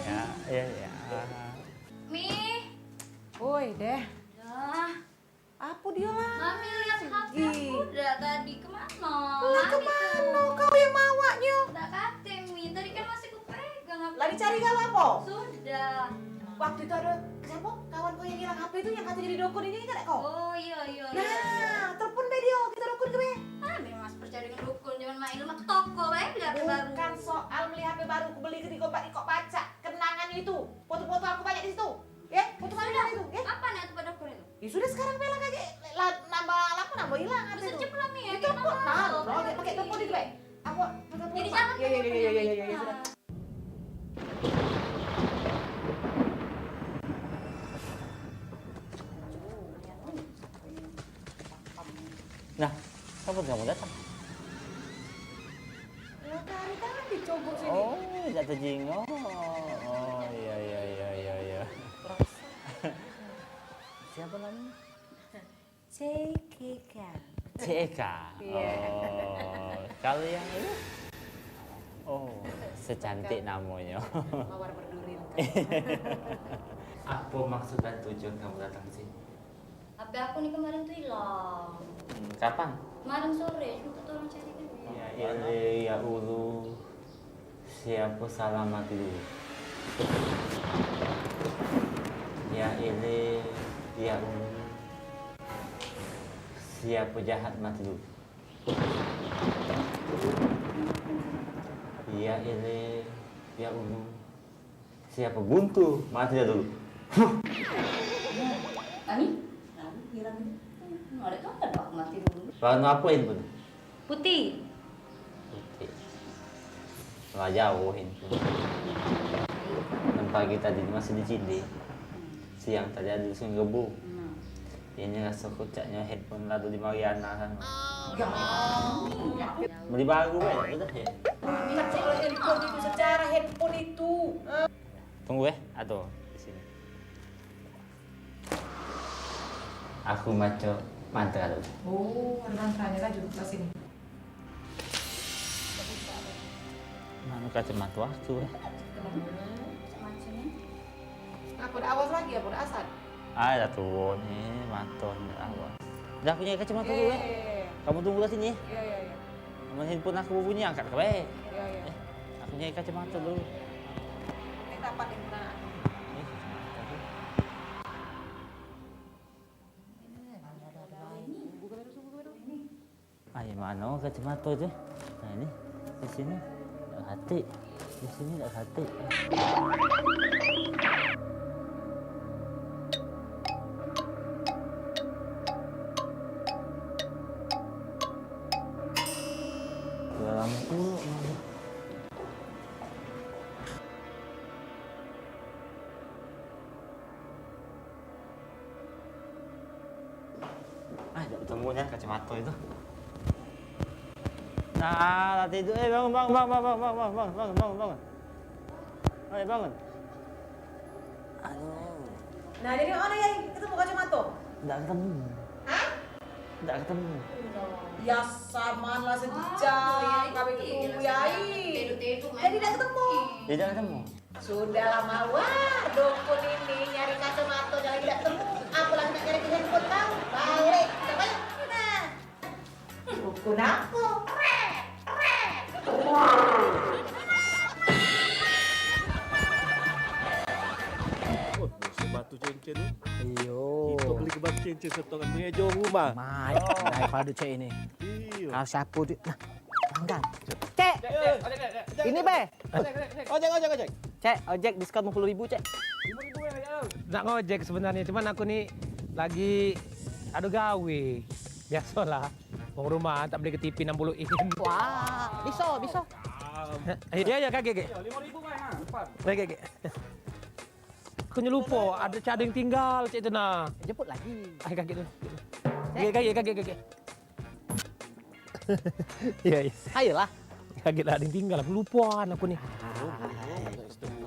Ya, iyo, iyo. Mi. Oi, deh. Dah. Apo dio lah? Mami lihat H P aku dah tadi, kemano? Lah, kemano? Kau yang mawaknyo. Dak katek, Mi. Tadi kan masih kupegang H P. Lah dicari kau apo? Sudah. Waktu itu ado siapo? Kawan kau yang hilang H P itu yang kato jadi dukun ini, ingat dak kau? Oh, iyo, iyo, iyo. Nah, telepon be dio, kito dukun ke be. Ah, memang masih percaya dengan dukun, zaman mak Ilma ke toko bae beli H P baru. Bukan soal beli H P baru, aku beli ketigo empat kok pacak kenangan itu. Foto-foto aku banyak di situ. Ya, foto kalian itu, ya. Apa nak tempat dukun itu? Ya sudah, sekarang bela kaki lah, nambah lama nambah hilang. Bisa cepet lah, Mi, ya. Itu kok nah, bro, pakai telepon itu, baik. Apa? Jadi jangan. Ya, ya, ya, ya, ya, ya, ya, sudah. Nah, kapan kamu datang? Lah, tadi tadi cogok sini. Oh, dak tejingok. Oh, iya, iya, iya, iya, iya. Perasa. Siapa namanya? C K K. C K. Iya. Oh, kalau yang ini? Oh, secantik namanya. Mawar berdurin. Apa maksud dan tujuan kamu datang ke sini? H P aku ni kemarin tu ilang. Hmm, kapan? Kemarin sore, aku tolong cari kan. Ya, ya, ya, ya Allah. Siapa salah mati dulu? Ya, ini, ya, Allah. Siapa jahat mati dulu? Ya, ini, ya, Allah. Siapa buntu? Mati dah dulu. Ani? Lalu hilang. Hmm, ada tu ada mati dulu. Warna apa ini pun? Putih. Putih. Lah jauh ini pun. Dan pagi tadi masih di Cinde. Siang tadi ada di Sungai Gebu. Hmm. Ini raso kocaknyo handphone lado di Mariana kan. Beli baru kan, udah ya. Minta cek handphone itu secara handphone itu. Tunggu eh, atau di sini. Aku maco mantra dulu. Oh, ada mantranya lah, duduk di sini. Mano kacamato aku eh. Apo dak awas lagi, apo dak asat? Ah, dah tuo ni, mato ni dak awas. Dah, aku nyari kacamato dulu eh. Kamu tunggu kat sini. Iya, iya, iya. Amun handphone aku bunyi, angkat ke bae. Iya, iya. Eh, aku nyari kacamato dulu. Ini dapat nih, nah. Ini kacamato tu. Ini. Ai, mano kacamato tu? Nah, ini di sini dak katek, di sini dak katek. Dalam pulo. Ah, dak betemu nian kacamato itu. Ah, lah tidur. Eh, bangun, bangun, bangun. Oi, bangun. Aduh. Nah, jadi mana ya ketemu kacamata? Ndak ketemu. Hah? Ndak ketemu. Ya sama lah sedih. Kami ketemu ya. Jadi ndak ketemu. Ya, ndak ketemu. Sudah lama wah dukun ini nyari kacamata jalan tidak temu, apalagi nak nyari handphone tahu. Balik, coba ya. Nah. Dukun apa? Rek, rek. Oh, musim batu cincin ni. Iyo. Kita beli ke batu cincin setongan meja rumah. Mai, daripada cek ini. Iyo. Kalau siapa tu, nah, Angkat. Cek. Ini be. Ojek, ojek, ojek. Cek, ojek diskon lima puluh ribu, Cek. Nak ngojek sebenarnya, cuman aku ni lagi ada gawe. Biasalah. Wong rumah tak beli ke T V enam puluh in. Wah, bisa, bisa. Iya, iya, kagek, kagek. Lima ribu kan, ha, empat. Kagek, kagek. Aku nyelupo, ada cak ada yang tinggal, cek tu nah. Jemput lagi. Ai, kagek tu. Kagek, kagek, kagek, kagek. Iya, iya. Ayolah. Kagek lah, ada yang tinggal. Aku lupoan aku ni.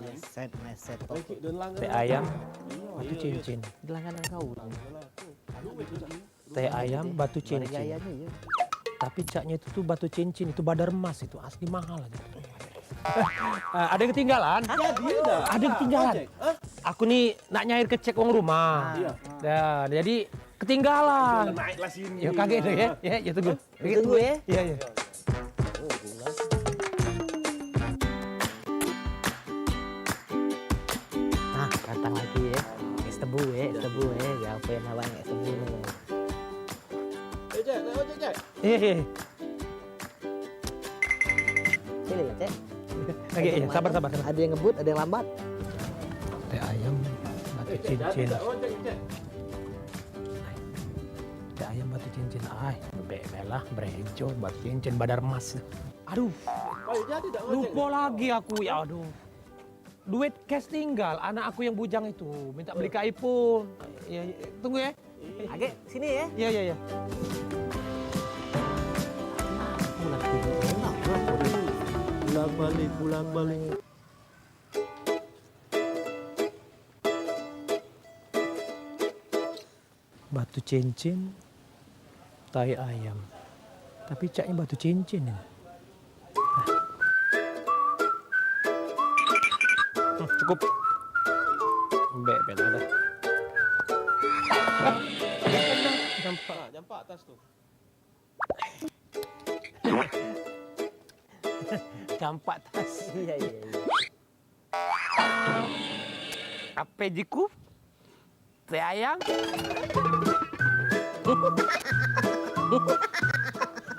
Meset, meset. Teh ayam, batu cincin. Langganan kau. Teh ayam, batu cincin. Tapi caknya itu tu batu cincin, itu badar emas, itu asli mahal aja. Ah, ada yang ketinggalan? Jadi dah. Ada yang ketinggalan. Ojek. Hah? Aku ni nak nyair kecek wong rumah. Iya. Dah, jadi ketinggalan. Naiklah sini. Ya, kagek tu ya. Ya, ya, tunggu. Tunggu, ya. Iya, iya. Nah, datang lagi ya. Es tebu ya, es tebu ya. Ya, apa yang awak es tebu ni? Eh, Cek, nak ojek, Cek? Eh, eh. Sini lah, Cek. Oke, iya, sabar, sabar, sabar. Ada yang ngebut, ada yang lambat. Teh ayam, batu cincin. Teh ayam, batu cincin. Ai, bebek belah, berejo, batu cincin, badar emas. Aduh. Lupa lagi aku, ya aduh. Duit cash tinggal, anak aku yang bujang itu minta beli ke iPhone. Ya, ya, tunggu ya. Agek, sini ya. Ya, ya, ya. Pulang balik, pulang balik. Batu cincin, tai ayam. Tapi caknya batu cincin ini. Hmm, cukup. Bek, bek dah. Jampak. Nah, jampak atas tu. Jampak atas. Iya, iya, iya. Ape jiku? Teh ayam.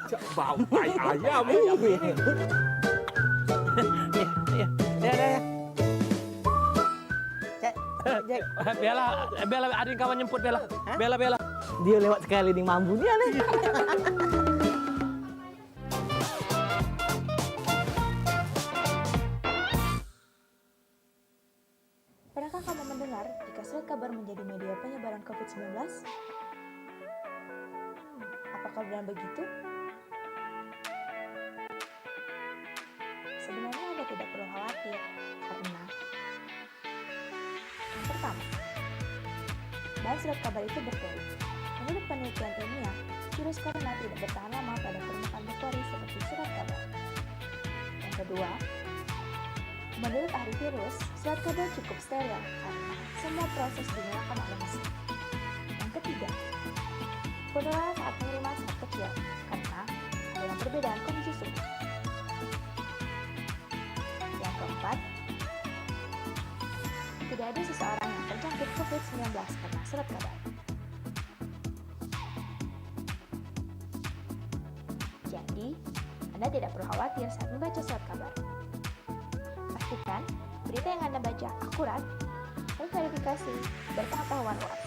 Cak bau tai ayam. Iya, iya, iya, iya. Cek, Cek. Bela, Bela, ada yang kawan nyemput, Bela. Hah? Bela, Bela. Dia lewat sekali ni mambu ni, aneh. Pernahkah kamu mendengar jika surat kabar menjadi media penyebaran covid sembilan belas? Hmm, apakah benar begitu? Sebenarnya Anda tidak perlu khawatir, karena yang pertama, bahan surat kabar itu berpori. Menurut penelitian ilmiah, virus corona tidak bertahan lama pada permukaan berpori seperti surat kabar. Yang kedua, menurut ahli virus, surat kabar cukup steril karena semua proses dilakukan oleh mesin. Yang ketiga, penularan saat pengiriman sangat kecil karena ada yang berbeda dengan kondisi subuh. Yang keempat, tidak ada seseorang yang terjangkit covid sembilan belas karena surat kabar. Jadi, Anda tidak perlu khawatir saat membaca surat kabar. Pastikan berita yang Anda baca akurat, terverifikasi, berpengetahuan luas.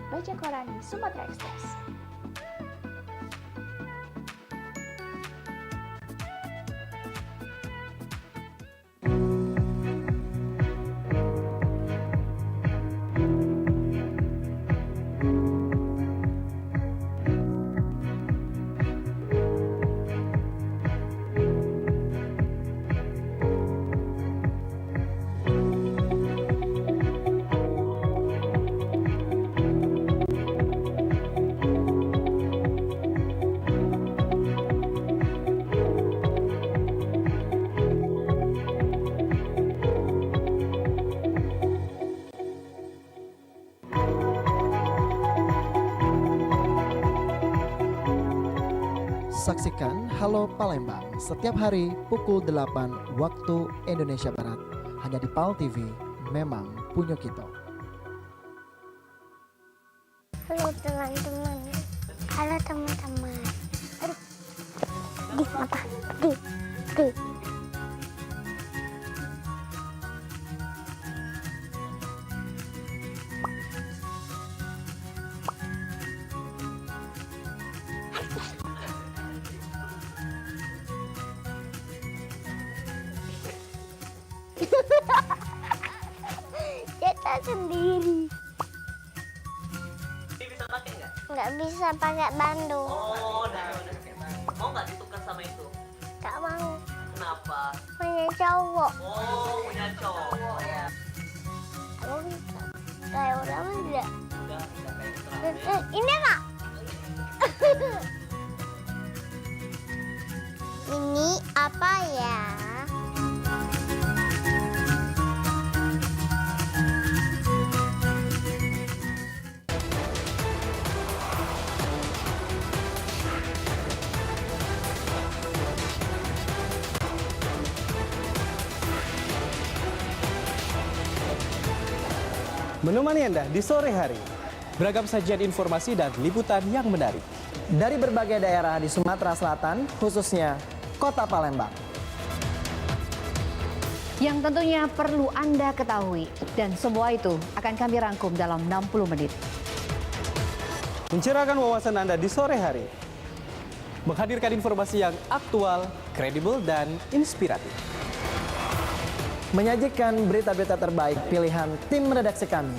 Baca koran di Sumatera Express. Saksikan Halo Palembang setiap hari pukul delapan waktu Indonesia Barat, hanya di Pal T V, memang punyo kito. Halo teman-teman. Halo teman-teman. Aduh. Di apa? Di. Di. Kita sendiri. Ini bisa pakai nggak? Nggak bisa pakai bandu. Oh, udah, udah. Mau nggak ditukar sama itu? Nggak mau. Kenapa? Punya cowok. Oh, punya cowok ya. Nggak bisa. Kayak orang aja. Udah, udah kayak orang. Eh, eh, ini, Kak. Ini apa ya? Menemani Anda di sore hari. Beragam sajian informasi dan liputan yang menarik. Dari berbagai daerah di Sumatera Selatan, khususnya Kota Palembang. Yang tentunya perlu Anda ketahui, dan semua itu akan kami rangkum dalam enam puluh menit. Mencerahkan wawasan Anda di sore hari. Menghadirkan informasi yang aktual, kredibel, dan inspiratif. Menyajikan berita-berita terbaik pilihan tim redaksi kami.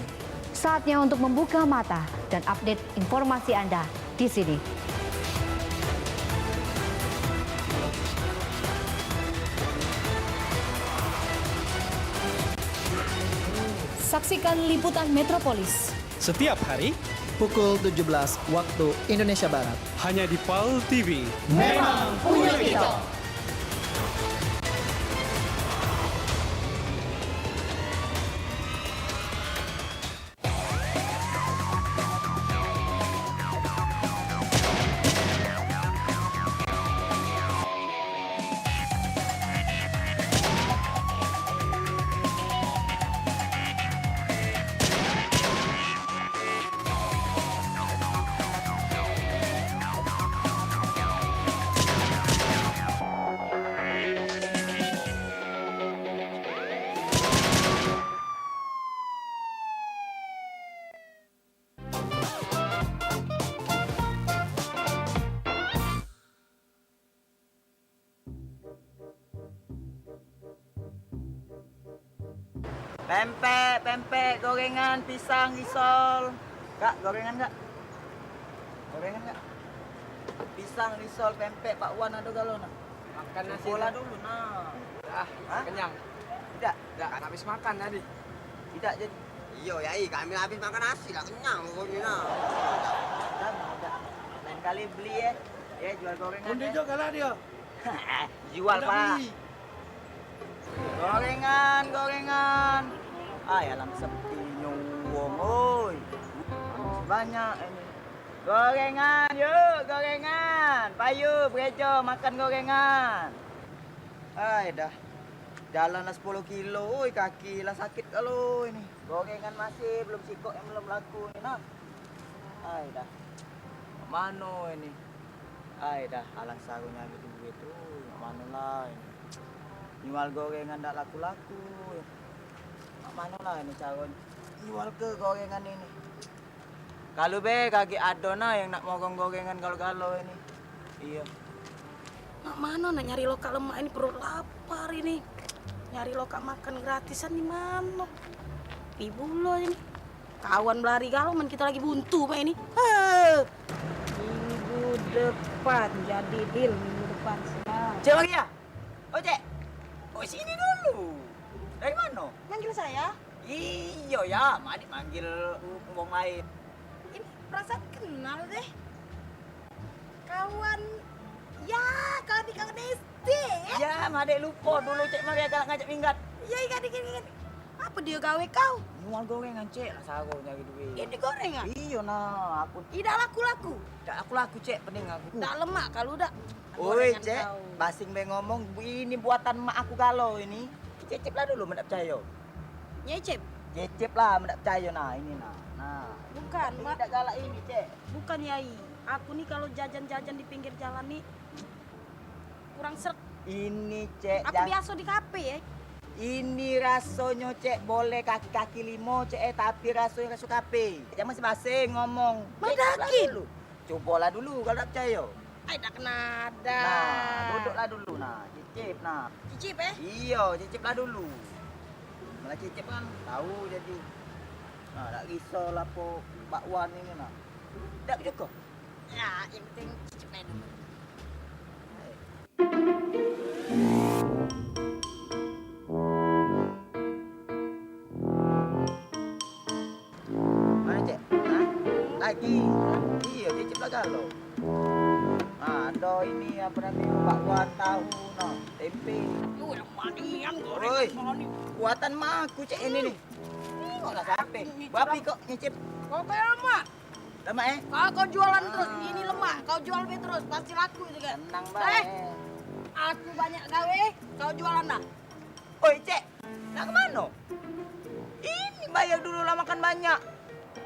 Saatnya untuk membuka mata dan update informasi Anda di sini. Saksikan liputan Metropolis. Setiap hari, pukul tujuh belas waktu Indonesia Barat. Hanya di Pal T V. Memang punya kita. Pempek, pempek, gorengan, pisang, risol. Kak, gorengan, Kak? Gorengan, Kak? Pisang, risol, pempek, bakwan ado galo nah. Makan nasi. Sekolah dulu nah. Ah, hah? Kenyang. Tidak. Tidak, habis makan tadi. Tidak jadi. Iyo, Yai, kami habis makan nasi lah, kenyang pokoknyo nah. Udah, udah. Lain kali beli ye. Ye, jual gorengan. Undi ye. Jual, galak dio. Jual, Pak. Gorengan, gorengan. Ay, alang sepi nyo wong, oi. Banyak ini. Gorengan, yuk, gorengan. Payu, berejo, makan gorengan. Ay, dah. Jalan lah sepuluh kilo, oi, kaki lah sakit galo ini. Gorengan masih belum sikok yang belum laku ni, nah. Ai dah. Mak mano ini? Ai dah, alang saro nyari duit tu, mak mano lah ini? Nyual gorengan dak laku-laku. Mak mano lah ini caro nyual ke gorengan ini? Kalu be kagek ado nah yang nak mogong gorengan galo-galo ini. Iyo. Mak mano nak nyari lokak lemak ini, perut lapar ini. Nyari lokak makan gratisan di mano? Pi bulo ini. Kawan belari galo men kito lagi buntu mak ini. Heh. Minggu depan jadi deal, minggu depan siap. Cek lagi ya? Oh, Cek. Oh, sini dulu. Dari mano? Manggil saya? Iyo ya, Mak Adik manggil wong lain. Ini perasaan kenal deh. Kawan, ya, kawan di kawan S D ya? Ya, Mak Adik lupo dulu Cek Maria galak ngajak minggat. Iya, ingat, ingat, ingat. Apo dio gawe kau? Nyual gorengan, Cek, lah saro nyari duit. Ini gorengan? Iyo, nah, aku. Idak laku-laku? Dak laku-laku, Cek, pening aku. Dak lemak kalu dak. Oi, Cek, basing be ngomong, ini buatan mak aku galo ini. Cicip lah dulu, men dak percayo. Nyicip? Cicip lah, men dak percayo, nah, ini, nah. Nah. Bukan, tapi mak. Dak galak ini, Cek. Bukan, Yai. Aku ni kalu jajan-jajan di pinggir jalan ni, kurang srek. Ini, Cek, aku biaso di kafe, ye. Ini rasonyo, Cek, boleh kaki-kaki limo, Cek, eh, tapi rasonyo raso kafe. Jangan masing-masing ngomong. Cek, cobalah dulu. Cobalah dulu kalu dak percayo. Ai, dak kena ada. Nah, duduklah dulu, nah, cicip, nah. Cicip, eh? Iyo, ciciplah dulu. Malah cicip kan tau jadi. Nah, dak risau lapo bakwan ini, nah. Dak cukup. Ya, yang penting cicip aja dulu. Mano, Cek? Hah? Lagi? Iyo, cicip lah galo. Nah, ado ini, apo namonyo, bakwan, tahu, nah, tempe. Yo, lemak nian goreng. Oi, buatan mak aku, Cek, ini ni. Tengoklah sampe. Babi kok nyicip. Kau kayak lemak. Lemak, eh? Kau, kau jualan terus, ini lemak. Kau jual be terus, pasti laku itu kan. Tenang bae. Eh, aku banyak gawe, kau jualan dah. Oi, Cek, nak ke mano? Ini bayar dulu lah, makan banyak.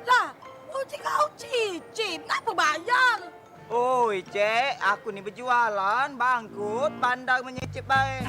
Lah, uji kau cicip, ngapa bayar? Oi, Cek, aku ni bejualan, bangkrut, bandar menyicip bae.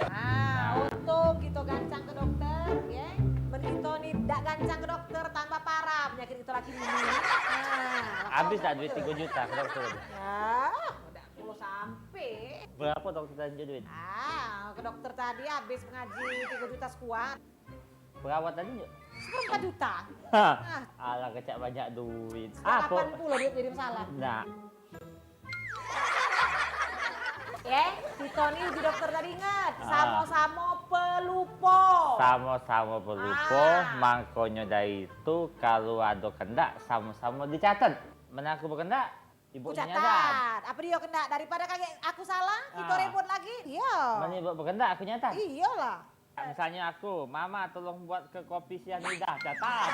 Nah, untung kito gancang ke dokter, ye. Men kito ni dak gancang ke dokter, tambah parah penyakit kito laki bini. Nah, habis dah duit tigo juta ke dokter tadi? Ya, dak pulo sampe. Berapo dokter tadi duit? Ah, ke dokter tadi habis pengaji tigo juta sekuat. Perawat tadi, Cuk? Seperempat juta. Hah. Ah. Alah, kecak banyak duit. Apo? Lapan pulo duit jadi masalah. Nah. Ye, kito ni uji dokter tadi inget, ah, samo-samo pelupo. Samo-samo pelupo, ah, mangkonyo dari itu kalu ado kendak samo-samo dicatet. Men aku bekendak, Ibu nyatat. Apo dio kendak? Daripada kagek aku salah, kito, ah, ribut lagi. Iyo. Men ibu bekendak, aku nyatat. Iyolah. Misalnyo aku, "Mama, tolong buat ke kopi sianida," catat. Ah.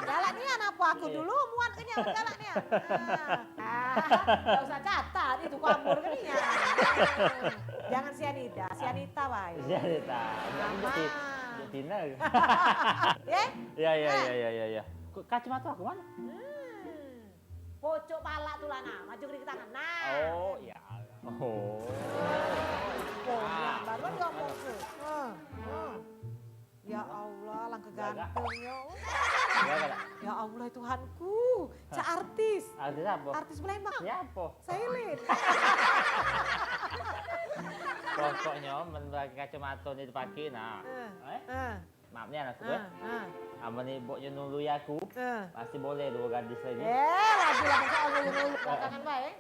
Galak nian apo aku dulu muat ke nyaut galak nian. Ah. Ah. Dak usah catat, itu kabur ke nian. Jangan sianida, sianita bae. Sianita. Mama. Juk ti-, juk Tina. Ye? Ya, ya, ya, ya, ya, ya. Kok kacamata aku mano? Hmm. Pocok palak tu lah, nah, maju ke tangan. Nah. Oh, ya Allah. Oh. Oh, nah, baru dia ngomong tu. Heeh, heeh. Ya Allah, langkah gagantengnyo. Gagah tak? Ya Allah, Tuhanku, cak artis. Artis apo? Artis Palembang. Siapo? Sailit. Pokoknyo, men lagi kacamata ni dipake, nah. Eh, eh. Maaf nian aku, eh. Ah, ah. Amun ibuknyo nului aku, ah, pasti boleh duo gadis lagi. Eh, lagi lah, masa Allah nului belakangan bae. Ah,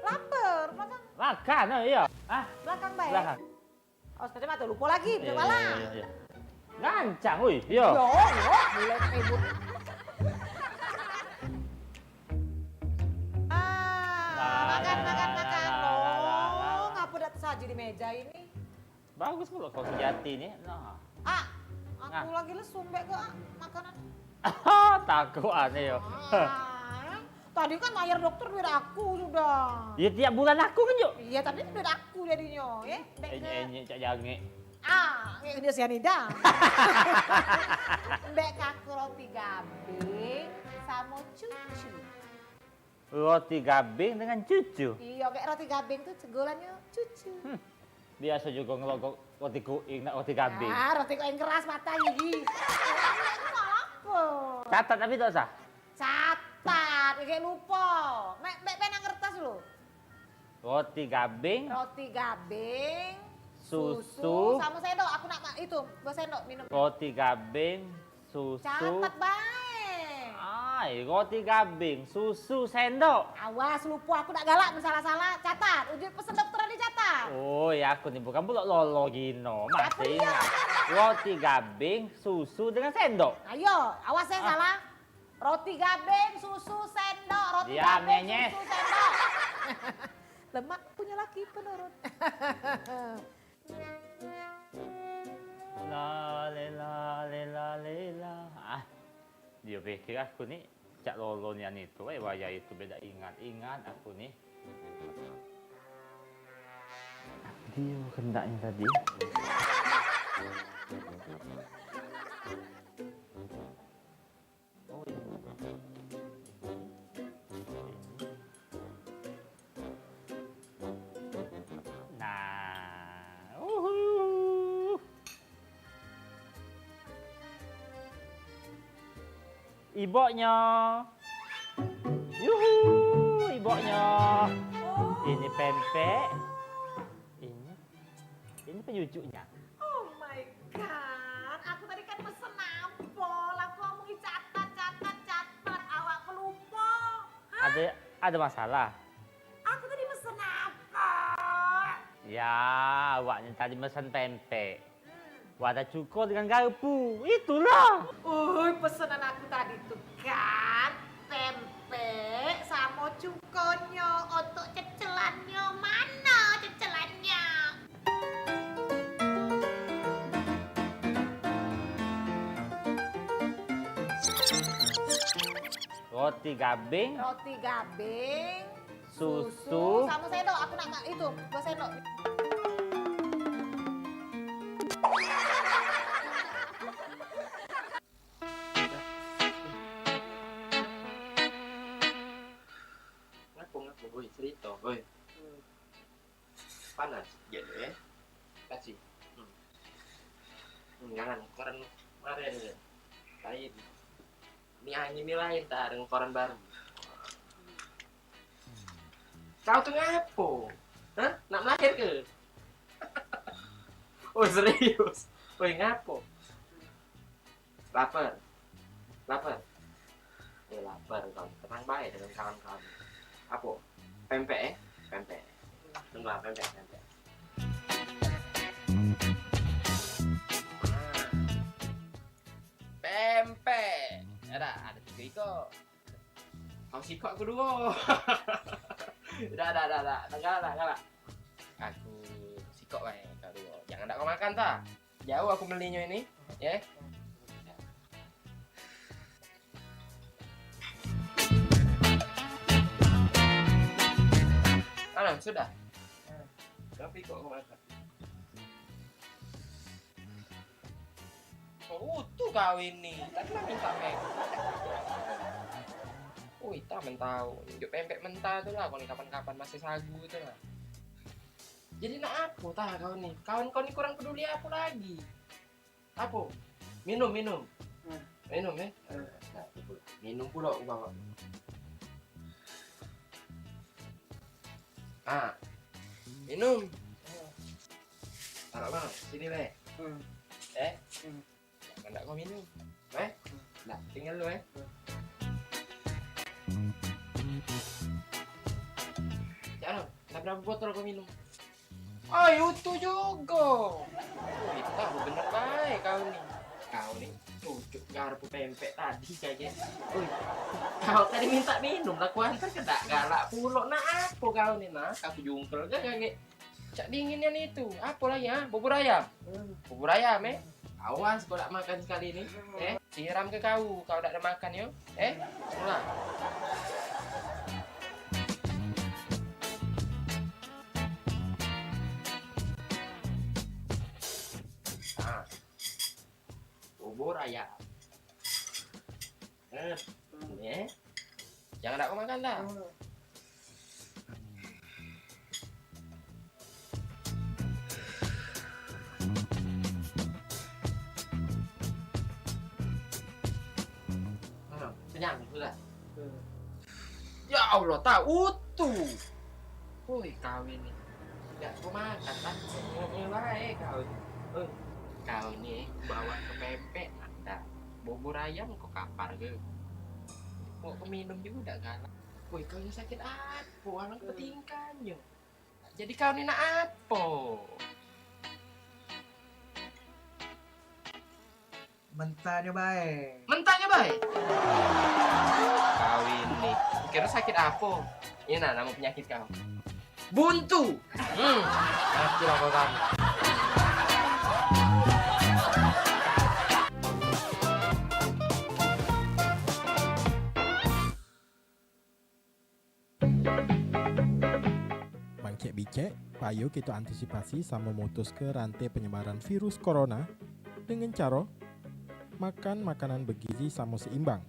lapar, makan. Makan, oh iyo. Ah, belakang bae. Belakang. Awas kacamata, lupo lagi, belum malam. Iya, iya, iya. Gancang, oi. Iya. Yo, yo, mulai ribut. Ah, makan, makan, makan. Oh, ngapa dak tesaji di meja ini? Bagus pula kau sejati ni. Nah. Ah, aku lagi lesu mbek ke, ah, makanan. Takut ane yo. Ah, tadi kan bayar dokter duit aku sudah. Ya tiap bulan aku kan, Juk. Iya, tapi itu duit aku jadinyo, ya. Mbek ke. Enyek-enyek cak jangek. Ah, ini sianida. Mbek ke aku roti gabing samo cucu. Roti gabing dengan cucu? Iyo, kayak roti gabing tu segolannyo cucu. Hmm. Biaso jugo ngelogok roti kuing, nak roti gabing. Ah, roti kuing keras, patah gigi. Apo? Catat tapi dak usah. Catat, kayak lupo. Mek, mek penang kertas lu. Roti gabing. Roti gabing, susu. Susu. Samo sendok, aku nak ma-, itu, bawa sendok minum. Roti gabing, susu. Catat bae. Ai, roti gabing, susu sendok. Awas, lupo aku dak galak men salah-salah. Catat, uji pesen dokter tadi catat. Oi, aku ni bukan pulok lolo gino. Masih ingat. Roti gabing, susu dengan sendok. Ayo, awas ya salah. Roti gabing, susu sendok, roti gabing, susu sendok. Lemak punya laki penurun. La lela lela lela. Ah, dio pikir aku ni cak lolo nian itu, eh, wayah itu beda ingat-ingat aku ni. Dio kendaknyo tadi. Nah, uhu. Iboknyo. Yuhu, iboknyo. Ini pempek. Ini Ini penyucuknya. Oh my God, aku tadi kan mesen apo? Lah kau muni catat, catat, catat. Awak pelupo. Hah? Ada, ada masalah? Aku tadi mesen apo? Ya, awaknya tadi mesen pempek. Hmm. Wadah cuko dengan garpu. Itulah. Ui, pesenan aku tadi tuh kan. Pempek samo cukonyo, untuk cecelannyo mano cecelannyo? Roti gabing. Roti gabing. Susu. Susu. Samo sendok, aku nak, nak itu, dua sendok. Ngapo, ngapo, woi, cerito, woi. Panas, jadi, eh? Kasih. Hmm. Hmm, jangan, koran kemarin, ya. Lain. Ni angin ni lain, tak ada koran baru. Kau tu ngapo? Hah? Nak melahir ke? Oh, serius? Woi, ngapo? Lapar. Lapar. Eh, lapar kau. Tenang bae dengan kawan-kawan. Apo? Pempek, eh? Pempek. Tunggu, pempek, pempek. Pempek. Ada, ada tiga iko. Kau sikok aku duo. Dah, dah, dah, dah. Dah, galak, dah, galak. Aku sikok bae kau duo. Jangan dak kau makan, ta? Jauh aku melinyo ini, ye. Anu, sudah. Tapi kok kau makan? Oh, tu kau ini. Tadi lah minta pempek. Oh, ita mentau. Njuk pempek mentah tu lah, kau ni kapan-kapan masih sagu tu lah. Jadi nak apo tah kau ni? Kawan kau ni kurang peduli apo lagi? Apo? Minum, minum. Hmm. Minum, eh? Hmm. Nah, tu pulo. Minum pulo aku bawa. Ah. Minum. Hmm. Taruh bang, sini be. Hmm. Eh? Hmm. Jangan dak kau minum. Eh? Nah, tinggal lu, eh. Cak Anu, dah berapa botol kau minum? Oh, itu juga. Wih, tahu bener baik kau ni. Kau ni cucuk garpu pempek tadi kagek. Wih, kau tadi minta minum lah, kuantar ke dak galak pulo. Nah, apa kau ni, nah? Aku jungkel ke kagek? Cak dingin nian itu. Apa lagi, ha? Bubur ayam. Hmm. Bubur ayam, eh? Awas kau dak makan sekali ni, eh? Siram ke kau, kau dak ada makan, yo. Eh? Pulang. Ah. Bubur ayam. Eh, ni, eh. Jangan dak kau makan dah. Ah, kenyang sudah. Ya Allah, tak utuh. Woi, kau ini. Dak kau makan, tak? Ngomong bae kau. Eh, kau ni bawa ke pempek, ada. Bubur ayam kau kapar ke? Kok keminum juga dak galak. Woi, kau ni sakit apo? Alang ketingkan yo. Jadi kau ni nak apo? Mentanyo bae. Mentanyo bae? Kau ini. Kira sakit apo? Ini nah nama penyakit kau. Buntu. Hmm. Mati lah kau kan. Mangcek bicek, payo kito antisipasi samo mutuske rante penyebaran virus corona dengan caro makan makanan begizi samo seimbang.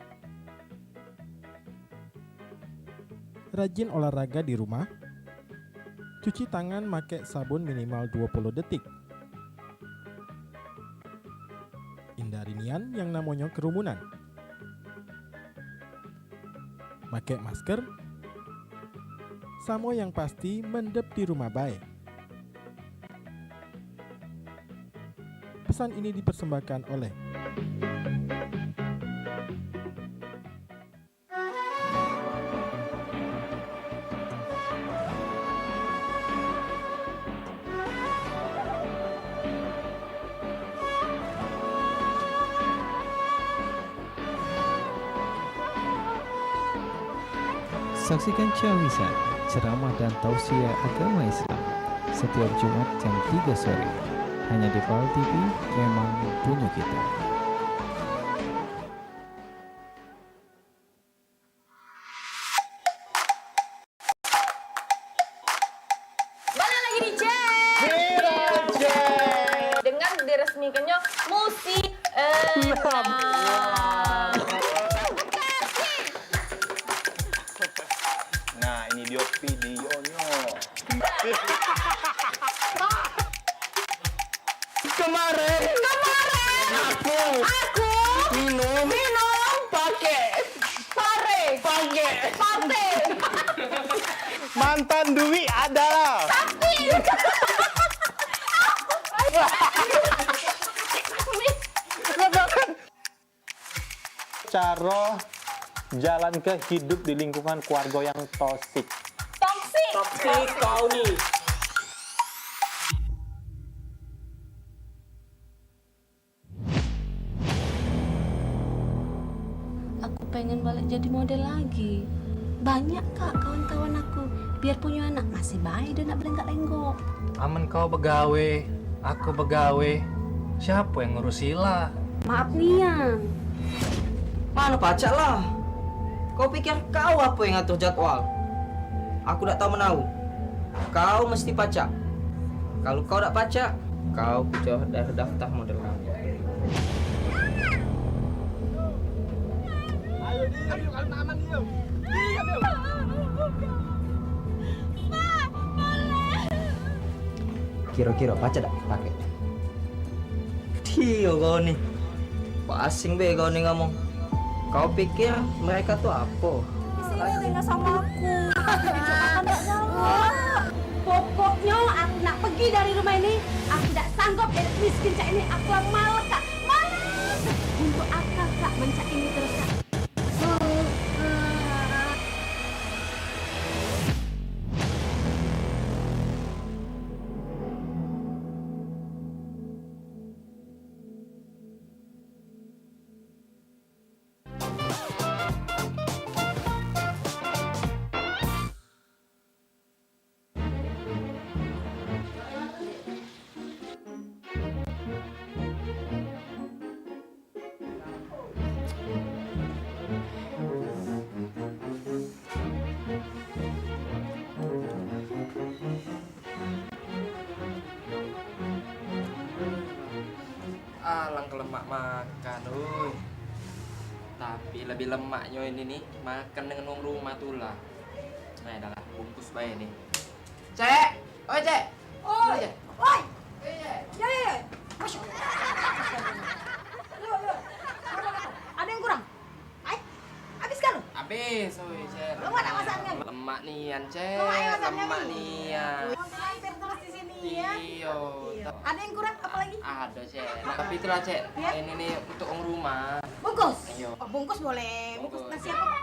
Rajin olahraga di rumah. Cuci tangan make sabun minimal dua puluh detik. Hindari nian yang namonyo kerumunan. Make masker. Samo yang pasti mendep di rumah bae. Pesan ini dipersembahkan oleh Saksikan Ceramah, ceramah dan tausiah agama Islam setiap Jumat jam tiga sore, hanya di Pal T V, memang punya kita. Balik lagi di Jack. Dengan diresmikannyo musi-, eh, Nah, ini dio videonyo. Kemarin. Kemarin. Aku. Aku. Minum. Minum. Pakai. Pare. Pakai. Pate. Mantan Dwi adalah. Sakti. Caro jalan ke hidup di lingkungan keluarga yang toksik. Toksik. Toksik kau ni. Aku pengen balik jadi model lagi. Banyak kak kawan-kawan aku, biar punya anak masih bae dio nak belenggak-lenggok. Amen kau begawe, aku begawe, siapo yang ngurus sila? Maaf nian. Mano pacak lah. Kau pikir kau apo yang ngatur jadwal? Aku dak tau menau. Kau mesti pacak. Kalu kau dak pacak, kau keluar dari daftar model kami. Ayo, diam, diam, kalu nak aman, diam. Diam, diam. Kiro-kiro pacak dak pake? Dio kau ni. Basing be kau ni ngomong. Kau pikir mereka tu apo? Sini tinggal sama aku. Pokoknyo aku nak pergi dari rumah ini. Aku dak sanggup hidup miskin cak ini. Aku lah males kak. Males. Untuk apa kak mencak ini terus kak? Alang kelemak makan, oi. Tapi lebih lemaknyo ini nih, makan dengan wong rumah tu lah. Nah, dah lah, bungkus bae nih. Cek! Oi, Cek! Oi! Oi! Oi, Cek! Yo, yo, yo. Masya Allah. Yo, yo. Ado yang kurang? Ai, habis kan? Habis, oi, Cek. Lemak nak masakan? Lemak nian, Cek. Lemak nian masakan. Lemak nian. Mampir terus di sini ya. Iyo. Ado yang kurang apa lagi? Ado, Cek. Nah, tapi itulah, Cek. Ya? Ini nih untuk wong rumah. Bungkus? Iyo. Oh, bungkus boleh. Bungkus. Bungkus nasi apa?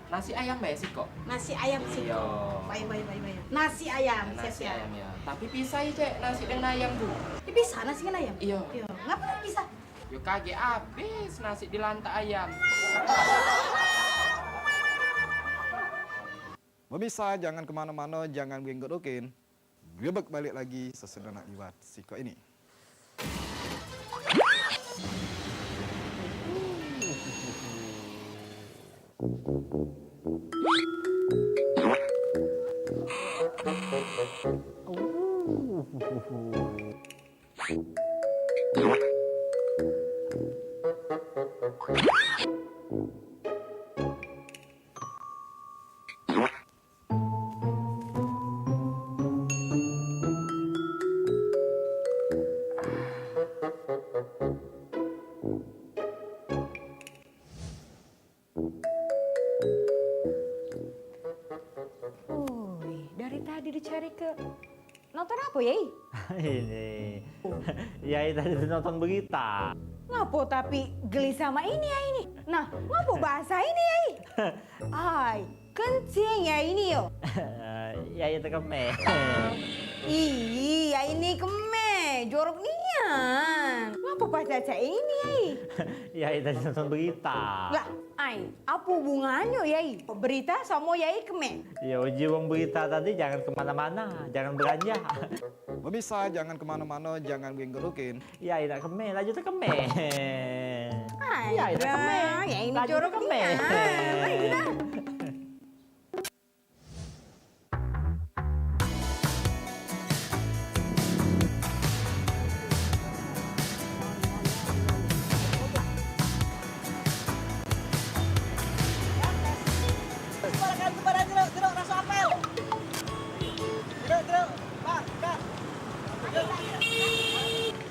Nasi ayam bae sikok. Nasi ayam sikok. Iyo. Bae, bae, bae, bae. Nasi ayam, nasi siap, siap. Ayam, ya. Tapi pisah ye, Cek, nasi dengan ayam tu. Ye, pisah nasi dengan ayam? Iyo. Iyo. Ngapo nak pisah? Yo kagek abis nasi dilantak ayam. Pemirsa, jangan kemano-mano, jangan genggodokin. Grebek balik lagi sesudah nak liwat sikok ini. Oi, dari tadi dicari ke nonton apo, Yai? Ini. Yai tadi nonton berita. Ngapo tapi gelisah mak ini, Yai, ni? Nah, ngapo bahasa ini, Yai? Ai, kencing, Yai, ni, yo. Yai tekemeh. Ih, Yai ni kemeh, jorok nian. Ngapo bahasa cak ini, Yai? Yai tadi nonton berita. Lah, ai, apo hubungannyo, Yai? Berita samo Yai kemeh. Ya, uji wong berita tadi jangan kemana-mana, jangan beranjak. Pemirsa, jangan kemano-mano, jangan genggodokin. Yai nak kemeh, laju tekemeh. Ai, Yai nak kemeh, Yai ni laju jorok tekemeh. Nian. Ai, dah. Sembarangan, sembarangan jeruk, jeruk raso apel. Jeruk, jeruk, Bang, Kak.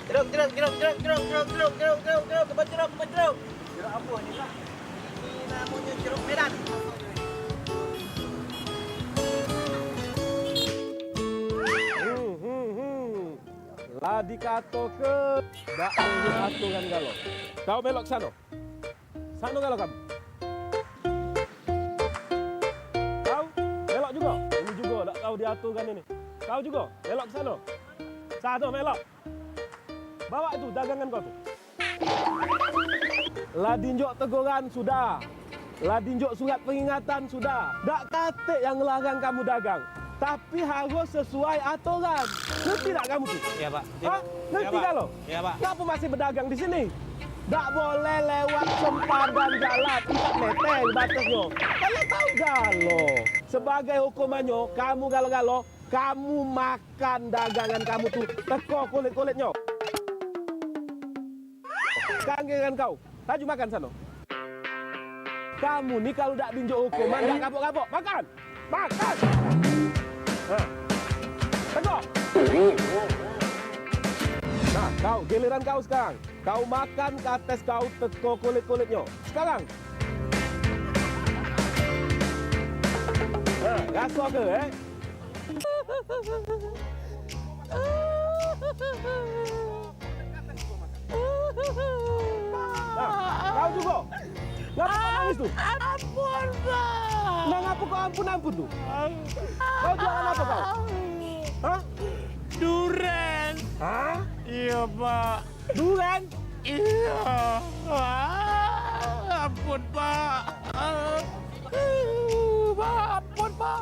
Jeruk, jeruk, jeruk, jeruk, jeruk, jeruk, jeruk, jeruk, jeruk, jeruk, kebon jeruk, kebon jeruk. Jeruk apo ni, Kak? Ini namonyo jeruk Medan. Hmm, hmm, hmm. La dikatoke dak nurut aturan galo. Kau melok sano. Sano galo kamu. Kau melok jugo. Ini jugo dak tau diaturkan ini. Kau jugo melok ke sano. Sano melok. Bawa itu dagangan kau tu. La dinjok teguran sudah. La dinjok surat peringatan sudah. Dak katek yang ngelarang kamu dagang. Tapi harus sesuai aturan. Ngerti dak kamu tu? Iya, Pak. Ngerti, Pak. Hah? Ngerti galo? Iya, Pak. Ngapo masih bedagang di sini? Dak boleh lewat sempadan jalan, empat meter batasnyo. Kalian tau galo? Sebagai hukumannyo, kamu galo-galo, kamu makan dagangan kamu tu teko kulit-kulitnyo. Sekarang giliran kau. Laju makan sano. Kamu ni kalu dak dinjok hukuman, dak kapok-kapok. Makan! Makan! Nah. Tegok! Nah, kau, giliran kau sekarang. Kau makan kates kau teko kulit-kulitnyo. Sekarang. Nah, raso ke, eh? Nah, kau jugo. Ngapo kau nangis tu? Ampun, Pak. Nah, ngapo kau ampun-ampun tu? Kau jualan apo kau? Hah? Duren. Hah? Iyo, Pak. Duren? Iyo. Ah, ampun, Pak. Ah, Pak, ampun, Pak.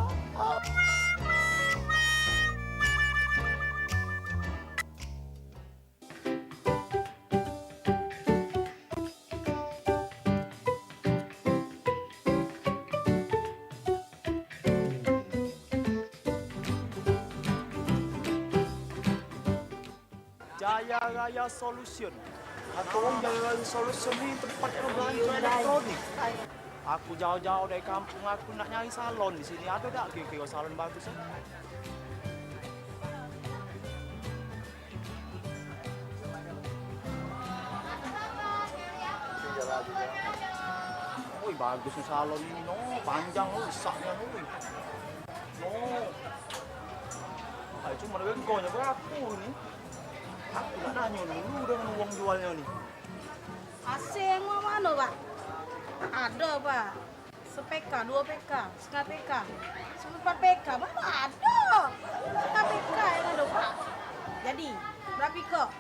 Jaya Raya Solution. Kato wong Jaya Raya Solution ni tempat pembelanjaan elektronik. Aku jauh-jauh dari kampung, aku nak nyari salon di sini. Ado dak kiro-kiro salon bagus, eh? Woi, bagus ni salon ini, no. Panjang, no, besaknyo, no. No. Ai, cuma regonyo berapo ni? Aku nak nanyo dulu dengan wong jualnyo ni. Asing mano, Pak? Ado, Pak. Sepe K, duo P K, setengah P K, seperempat P K, mana ada. Setengah P K yang ada, Pak. Jadi, berapa kok?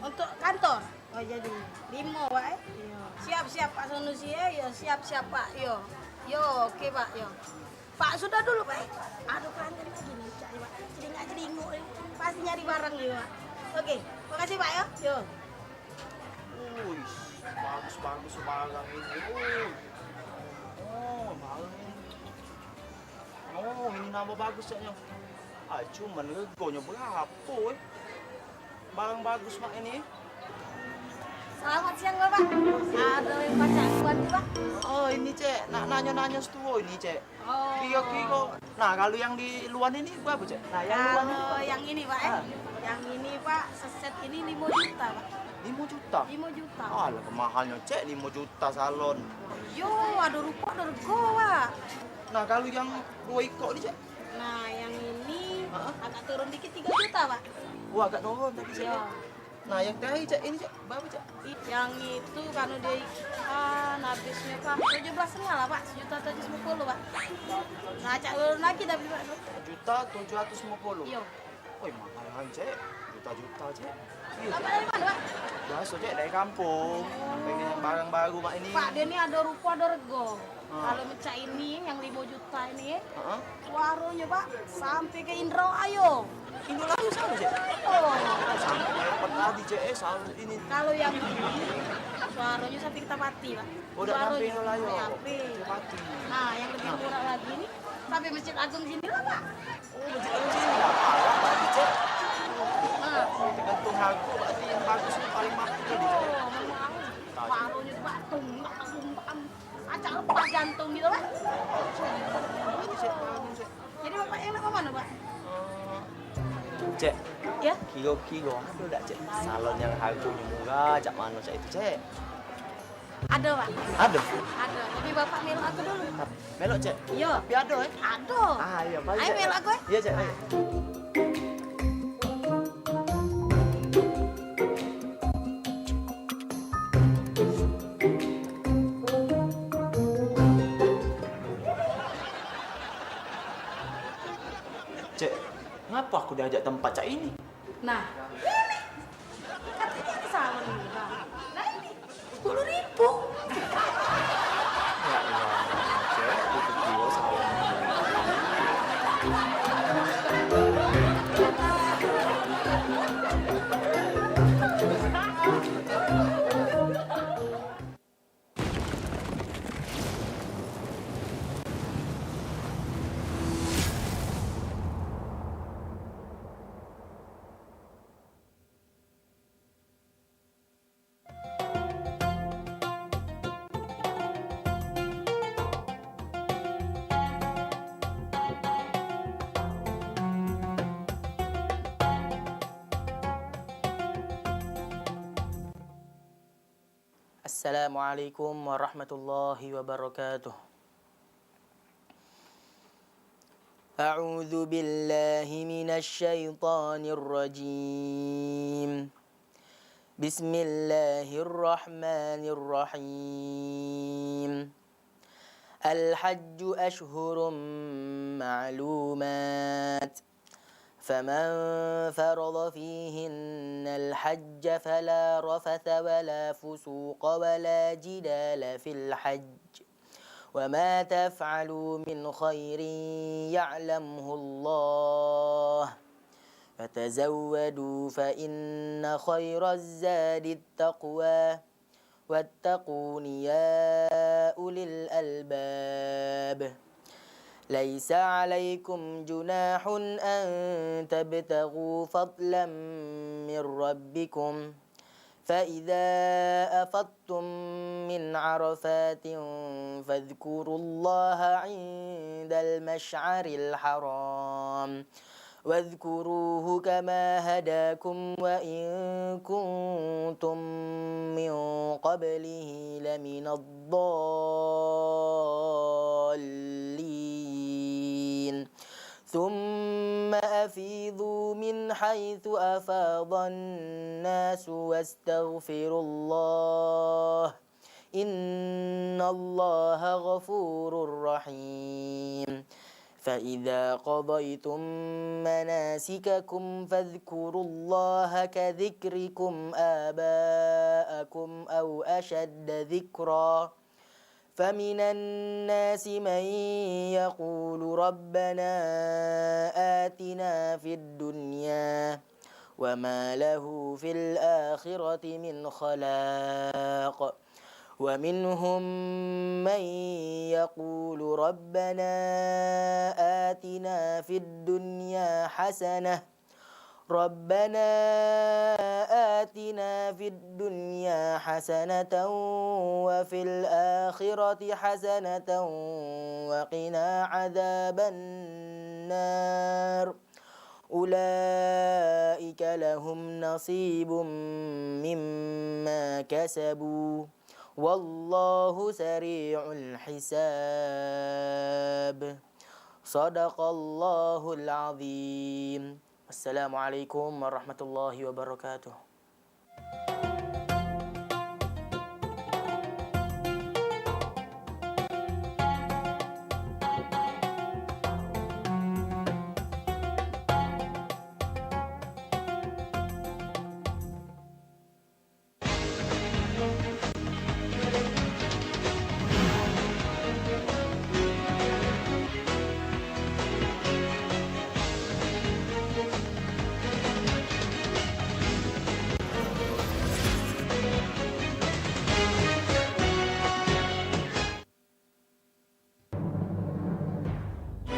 Untuk kantor? Oh, jadi limo, Pak, eh? Iya. Siap, siap, Pak Sanusi, eh? Yo, siap, siap, Pak. Yo. Yo, oke, Pak, yo. Pak, sudah dulu, Pak, eh? Ada pelanggan lagi nih, Cak, Pak. Celingak-celinguk, eh. Pasti nyari barang nih, Pak. Oke, makasih, Pak, ya. Yo. Wih, bagus-bagus barang ini. Wih. Oh, barang ini. Oh, ini nambah bagus, Cak, nyo. Ah, cuman regonyo berapo, eh? Barang bagus mak ini. Selamat siang, Bapak. Ada yang pacak bantu, Pak? Oh, ini, Cek. Nak nanyo-nanyo setuo ini, Cek. Oh. Kiro-kiro. Nah, kalu yang di luar ini berapo, Cek? Nah, yang luar ini. Kalau yang ini, Pak, eh? Ah. Yang ini, Pak, seset ini limo juta, Pak. Limo juta? Limo juta. Alah, kemahalnyo, Cek, limo juta salon. Yo, ada rupo, ada rego, Pak. Nah, kalu yang duo ikok ni, Cek? Nah, yang ini agak turun dikit, tiga juta, Pak. Oh, agak turun tadi, Cek. Iya. Nah, yang terakhir, Cek, ini, Cek, berapa, Cek? Yang itu kan udah, ah, habisnya, Pak. Tujuh belas setengah lah, Pak. Sejuta tujuh ratus lima puluh, Pak. Nah, Cak turun lagi tapi, Pak. Sejuta tujuh ratus lima puluh. Iya. Woi, mahal kan, Cek? Juta-juta, Cek. Iya. Bapak dari mana, Pak? Biasa, Cek, dari kampung. Pengen yang barang baru, Pak, ini. Pak, dia ni ada rupo, ada rego. Ah. Kalau macam ini, yang lima juta ini, heeh, suaronyo, Pak, sampai ke Indramayu. Indramayu sana, Cek? Oh. Sampai dapat tadi, Cek, eh, selalu ini. Kalau yang ini, suaronyo sampai Kertapati, Pak. Oh, dak nyampe Indramayu. Sampai Kertapati. Nah, yang lebih murah lagi ni, sampai Masjid Agung sini lah, Pak. Oh, Masjid Agung sini. Dak parah tadi, Cek. Nah. Tergantung harga, berarti yang bagus ni paling mahal tadi, Cek. Oh, memang. Suaronyo, Pak, tung, tung, tung. Acak lepas jantung gitu, Pak. Jadi Bapak yang nak ke mana, Pak? Cek. Ya? Kiro-kiro ado dak, Cek? Salon yang hargonyo murah, cak mano cak itu, Cek? Ado, Pak. Ado? Ado. Tapi Bapak melok aku dulu. Melok, Cek? Iyo. Tapi ado, eh? Ado. Ah, iyo, baik, Cek. Ayo melok aku, eh? Iyo, Cek, ayo. Cek, ngapo aku diajak tempat cak ini? Nah, ini. Katanya ada salon murah. Nah, ini. Sepuluh ribu. Ya Allah, Cek, itu jual salon. Assalamualaikum warahmatullahi wabarakatuh. أعوذ بالله من الشيطان الرجيم. بسم الله الرحمن الرحيم. الحج أشهر معلومات، فمن فرض فيهن الحج فلا رفث ولا فسوق ولا جدال في الحج، وما تفعلوا من خير يعلمه الله، وتزودوا فإن خير الزاد التقوى، واتقون يا أولي الألباب. ليس عليكم جناح أن تبتغوا فضلا من ربكم، فإذا أفضتم من عرفات فاذكروا الله عند المشعر الحرام، واذكروه كما هداكم وإن كنتم من قبله لمن الضالين. ثم أفيضوا من حيث أفاض الناس واستغفروا الله، إن الله غفور رحيم. فإذا قضيتم مناسككم فاذكروا الله كذكركم آباءكم أو أشد ذكرا. فمن الناس من يقول ربنا آتنا في الدنيا وما له في الآخرة من خلاق. ومنهم من يقول ربنا آتنا في الدنيا حسنة، ربنا آتنا في الدنيا حسنة وفي الآخرة حسنة وقنا عذاب النار. أولئك لهم نصيب مما كسبوا والله سريع الحساب. صدق الله العظيم. السلام عليكم ورحمة الله وبركاته.